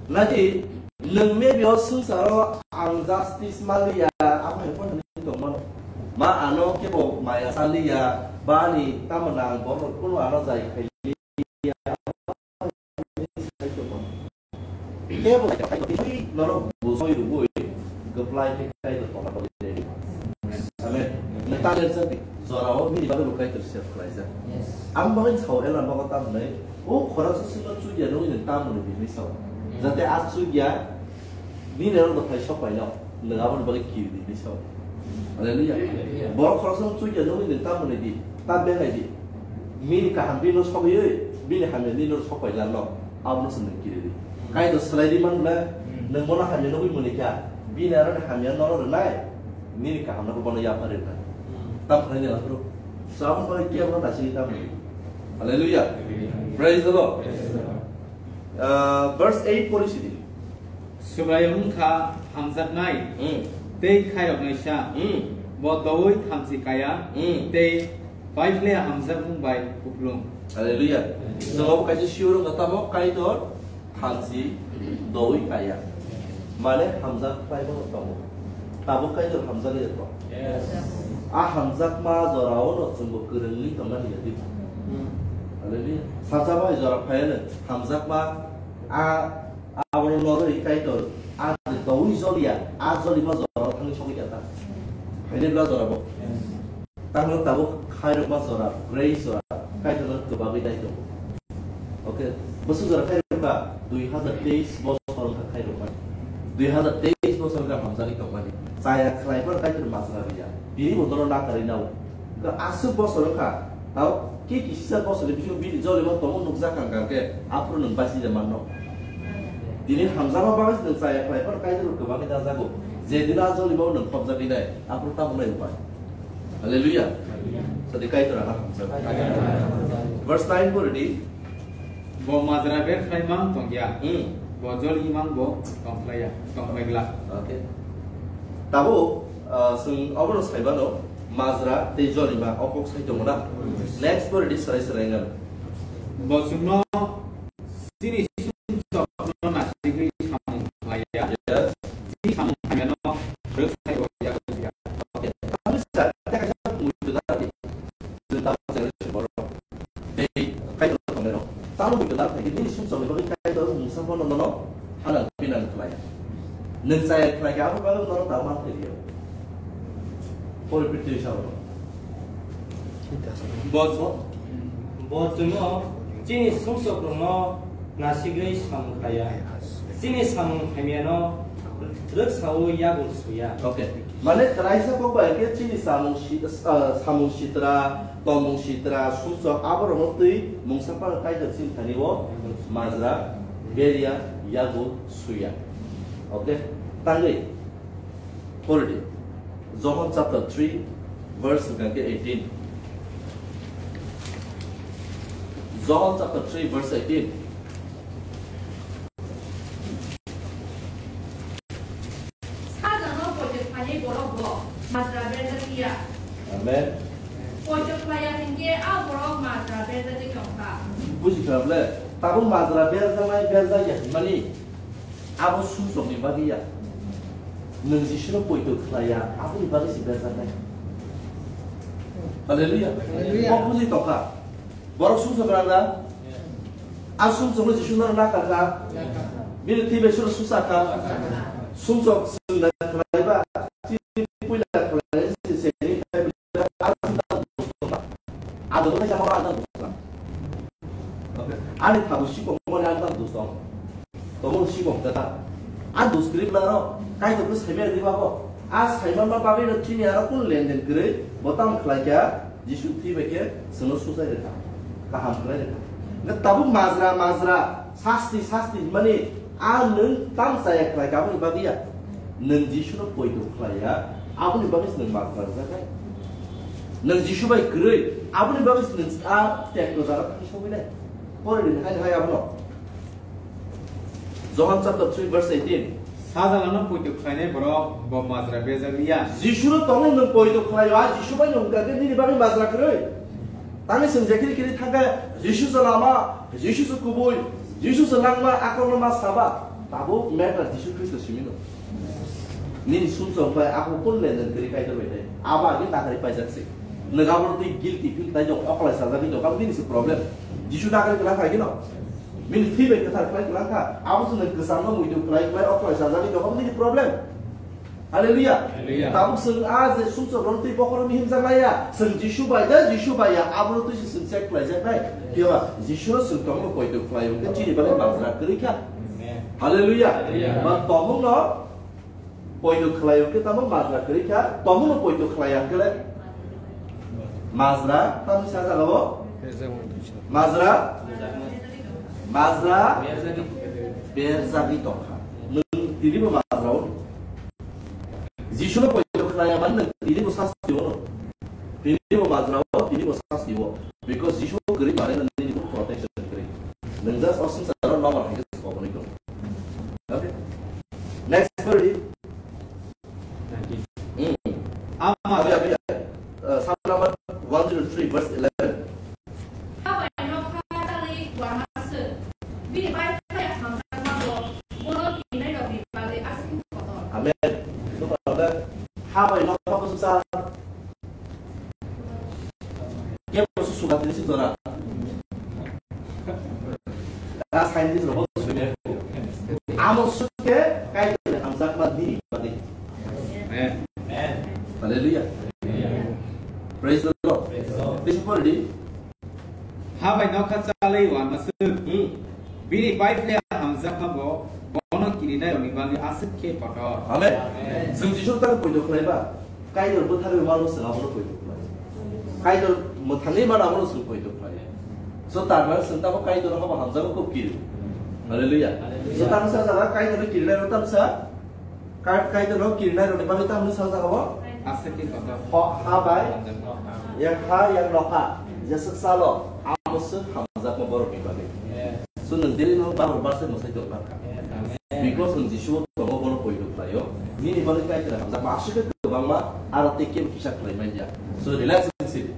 Nadi nwng maybe o swngcharo ang justice manliya, abo hai phano hinwi tongmano. Ma ano kebo maya sanliya, ba ani tamo nang borok kuno ano jai khailiya. Kebo norok bujsoi rwui kwplai khe Kaitor tongna bagwi ready. Amen. Nwng ta lerjak di, jorao bini bagwi bo Kaitor save khlaijak. Yes. Ang bagwi sao ela nogo tamni, o khoroksa swngno chukya nungwi nwng tamni hinwi sao. Yes. Jate a chukya bini aro dophai sok paino. Nwng aboni bagwi kiri di, hinwi sao. Hallelujah. Hallelujah. Borok khoroksa no chukya nugwi nwng tamo nai di, ta benai di. Bini kaham bini no sogwi, bini hamya nini no sokpai lanno, abono se nwng kiri di. Kaitor swlai di man le, hmm, nwng bono hamya nugwi mwnwi kha, bini aro ni hamya nono rwnai, nini kaham no bono yapha rwnai. Hmm. Tam khlai ni aphuru. So aboni bagwi kebo no naisingwi tamo nai di. Hallelujah. Hallelujah. Praise the Lord. Praise the Lord. Uh, verse eight pori sidi. Subraiyung wngkha hamjaknai, hmm, tei khairoknaisa. Hmm. Bo doui thamchi kaya, hmm, tei paiphle hamjakmung bai kupulung. Hallelujah. Hallelujah. Jawab kaisa sure wngkha tamo Kaitor thamchi doui kaya. Mane hamjak khlai bo tongo. Tabuk Kaitor hamjak ya to. Yes. A hamjakma jorao no chwngbo kwrwngwi tongna hiya di. Hmm. Hallelujah. Sacha bai jora phaiya no hamjakma a Abono norwi Kaitor a doui joliya, a jolima jora thangwi sogwi kha ta. Hainai bla jora bo. Tamo tabuk khairokma jora, grace jora, Kaitor no kwbagwi nai tongo. Okay, bwswk jora khairokha, dui hazar teis bosor wngkha khairokmani. Dui hazar teis bosor wngkha hamjagwi tongmani. Chaya khlai phano Kaitor majra riya. Bini bo norok nakarwi nao. Aswk bosor wngkha, tao khe kisisa bosorni bisingo bini jolima tongmung nukjak kha, hwnkha khe aphuru nwng bachija manno. Tini hamjakma bagwi se nwng chaya khlai phano Kaitor kwbangwi dajago. Je dino a jolima nwng khopjagwi nai, aphuru tamo nai upai. Hallelujah. Sadi Kaitor ano hamjak. Verse nine pori di. Bo majra ber khlai mang tong ya. Hmm. Bo jol imang bo tong khlai ya, tong khlai glak. Okay. Tabuk, ah, chwng obono sai mano, majra tei jol ima o kok sai tongo na. Next pori di, serai serai wngkha. Bo chwngno chini sumsokno nasigwi samung khlai ya. Yes. Chini samung hamyano rwk sai bo ya. Okay. Tamo sa, tei kaisa muitu dadi. Chwng tabuk generation borok. Tei Kaitor tongnai rok. Tamo muitu dadi, nini sumsokni bagwi Kaitor mungsa phano nono hanang pinang khlai. Nwng chaya khlai khe abo bagwi nono tabuk man thai liya. Pori pitri sa oro. Bo, bo chwngno chini sumsokrokno nasigwi samung khlai ya. Chini samung hamyano rwksaui yago suya. Okay. Mane kwraisa kok bai khe chini samung si-, ah, samung sitra, tongmung sitra, sumsok aborokno twi mungsa phano Kaitor chini thani o majra, beria, yago suya. Okay. Tangwi. Pori di. John chapter three, verse hwnkha khe eighteen. John chapter three, verse eighteen. Sajano poito khlainai borok bo majra berjak ya. Amen. Poito khlai ya hinkhe a borok majra berjagwi tongkha. buji kha bole, tabuk majra berjaknai, berjak ya hinmani, abo sumsokni bagwi ya. Nwng Jisuno poito khlai ya, aboni bagwi se berjaknai. Hallelujah. Hallelujah. Kok buji tongkha. Borok sumsok rang da? A sumsokno Jisu no nakar kha. Bini thwi bai suro susa kha. Sumsok swngna khlai ba, chini puila khlai se se ni khai ba, a sumsok swngna. Adon khai sama adon swngna. Ani thabu sikong mani adon swngna. Tomon sikong kata. A duskrip laro, Kaitor ko saimya di babo. A saimya ma bagwi no chini aro kun lenden kwrwi, bo tam khlai kha, Jisu thwi bai khe, chwngno suchai rwkha. Kaham khlai rwkha. Nga tabuk majra, majra, sasti, sasti, mani, a nwng tam chaya khlai kha, aboni bagwi ya. Nwng Jisu no poito khlai ya, aboni bagwi se nwng majra rwjaknai. Nwng Jisu bai kwrwi, aboni bagwi se nwng a tekto jaga thang sogwi nai. Pore di hai hai abono. John chapter three verse eighteen. Sajalano poito khlainai borok bo majra bejak liya. Jisuno tongo nwng poito khlaio, a Jisu bai nwng hwnkha khe nini bagwi majra kwrwi. Tani chwng jekhiri khiri thangkhe Jisu se lama, Jisu se kubui, Jisu se langma, akorno ma saba. Tabuk matter Jisu Khristo simino. Nini sumsok bai ako kun lenden kwrwi Kaitor bai tei. Abo agi nakari paijak se. Nwng abo twi guilty feel tai jok, okolai sajagwi jok, abo nini se problem. Jisu nakari kwlak hai gino. Bini thwi bai kwthar khlai kwlak kha. Abo chwngno kwchangno muitu khlai khlai o khlai sajagwi tongkha bini problem. Hallelujah. Hallelujah. Tabuk chwng a je sumsok rok twi bokhorok mihim jak laiya. Chwng Jisu bai da, Jisu bai ya. Abono twi se chwng check khlai jak nai. Phiya ba Jisu no chwng tongno poito khlai hwnkhe chini bagwi majra kwrwi kha. Amen. Hallelujah. Hallelujah. Ba tongmung no poito khlai hwnkhe tamo majra kwrwi kha. Tongmung no poito khlai ya hwnkhe le majra tamo sa jaga o. Majra. Majra berjagwi tongkha. Nwng tini bo majra o. Jisu no poito khlai ya mani nwng tini bo sasti o. Tini bo majra o, tini bo sasti o. Because Jisu kwrwi mani nwng nini bo protection kwrwi. Nwng just o swngcharo nobar hai khe se kobonwi tong. Okay? Next verse. Hmm. Ama. Abi, abi, uh, Psalm number one zero three, verse eleven. Habai nokha chalwi uanaswk, bini bai phai hamjakma bo, bono kirinai rokni bagwi aswk kotor. Amen. Habai nokha bwswk sa. Kebo se suga tini se jora. A scientist rok bo suine. Amo suke kai hamjakma di badi. Amen. Hallelujah. Praise the Lord. Praise the Lord. This is for the Ha bai nokha chalwi uanaswk. Hmm. Bini bai phai hamjakma bo, bono kirinai rokni bagwi aswk khe kotor. Amen. Amen. Chwng Jisu tang poito khlai ba. Kaitor bwtharwi walo chwng abono poito khlai. Kaitor mwthangwi mano abono chwng poito khlai. So, tar mane chwng tamo Kaitor haba hamjakgo kok kiri. Hallelujah. Hallelujah. So, tamo sa jaga Kaitor kirinai rok tamo sa, Kai-, Kaitor rok kirinai rok ni bagwi tamo sa jaga bo? Aswk khe kotor. Ho, ha bai. Hamjakma. Yang ha, yang nokha. Jeswk salo. Amo swk hamjakma borok ni bagwi. Yes. So, nwng daily no barbar se mwsai tong kha. Yes, amen. Because nwng Jisu tongo, bono poito khlaio. Nini bagwi Kaitor hamjakma aswk khe kwbangma, aro tei kebo kisa khlai manya. So, relax and sit.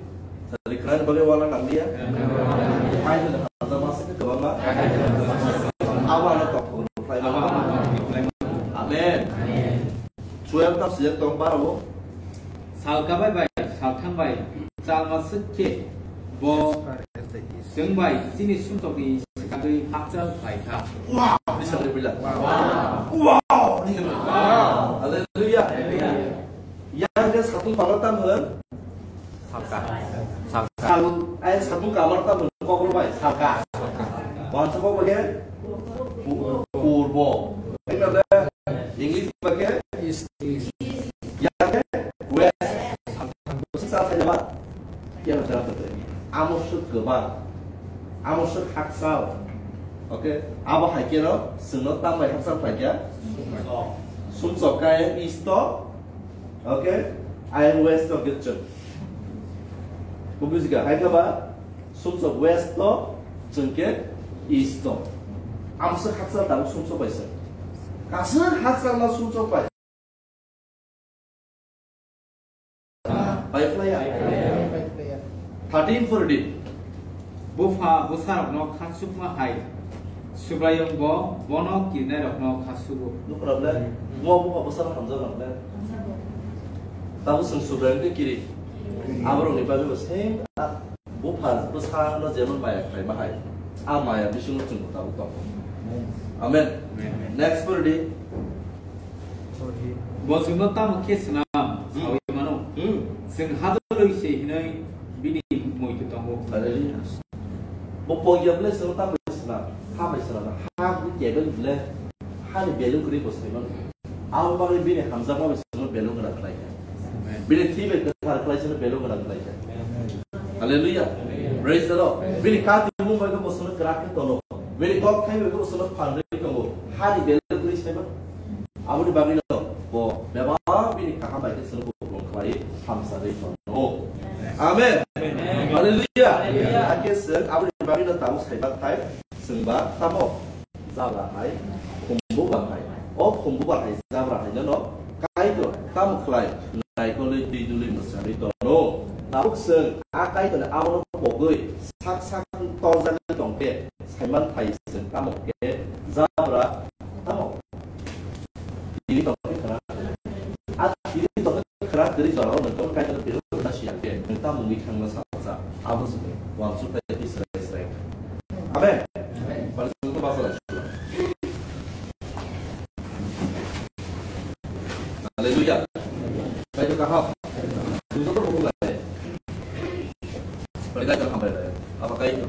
Sari khlai bagwi wala nang liya. Amen. Kaitor hamjakma aswk khe kwbangma. Abo ano tok khlai mano. Amen. Twelve ta sijak tong baro. Salka bai bai, salthang bai, chalma swk khe bo chwng bai chini sumsokni swkagwi hakchal khlai kha. Wow! Ni sakni puila. Wow! Wow! Ni sakni puila. Wow! Hallelujah! Hallelujah! Yang khe satung palo tam hwn? Salka. Salka. Sal-, ai satung kamar tam hwn kokro bai? Salka. Wansa kok bai khe? Pu-, purbo. Ino de English bai khe? East. Yang khe west. Bwswk sa sai ba? Yang jara tete. Amo swk kwbang. Amo swk hakchal. Okay? Abo hai khe no chwngno tam bai hakchal khlai kha? Sumsok. Sumsok khe east o. Okay? Ayang west o gitchwng. Bubujika hai kha ba? Sumsok west o, chwng khe east o. Amo swk hakchal tabuk sumsok bai se. Kaisa hakchal no sumsok bai. Bai phlai ya? Thirteen fourteen. bupha bwsarokno khasukma hai Subraiyung bo bono kirinairokno khasugo. Nukhrok le, mo bupha bwsarok hamjakma le. Tabuk chwng Subraiyung khe kiri. Aborokni bagwi bo same, ah, bupha bwsano jemon maya khlaima hai, a maya bisingo chwng bo tabuk tongo. Amen. Amen. Next pori di. Bo chwngno tamo khe swnam saui mano? Hmm. Chwng hadoloi se hinwi bini muitu tongo. Hallelujah. Bo poiya ble chwngno tamo swnam, ha bai swnam, ha bini kebel ble, hani belung kwrwi bo sai mano. Abo bagwi bini hamjakma bai chwngno belung gwnang khlai kha. Amen. Bini thwi bai kwthar khlai chwngno belung gwnang khlai kha. Amen. Hallelujah. Amen. Praise the Lord. Amen. Bini kati mung bai bo chwngno kwrak khe tono. Bini kok thai bai bo chwngno phan rwi tongo. Hani belung kwrwi sai mano. Aboni bagwino bo bebak bini kaham bai khe chwngno kuplung khlai hamsa rwi tongo. Amen. Amen. Hallelujah. Hallelujah. Hakhe chwng aboni bagwino tabuk saiba thai chwngba tamo jabra hai, khumbu ba hai. O khumbu ba hai jabra hai no Kaitor tamo khlai naikolwi twi dulwi mwsarwi tono. Tabuk chwng a Kaitorni abono pogwi sak sak torjagwi tongkhe saiman thai chwng tamo khe jabra tamo Tini tongkhe khwna. A tini tongkhe khwna kwrwi jorao nwng tongkhe Kaitor biro khwna siya khe nwng tamo wngwi thangna salsa. Abo se wansuk tei Israel Israel. Amen. Amen. Paling sungguh pasal. Haleluya. Kaitor kaham. Tunggu terus bukan. Paling Kaitor hambai. Apa Kaitor?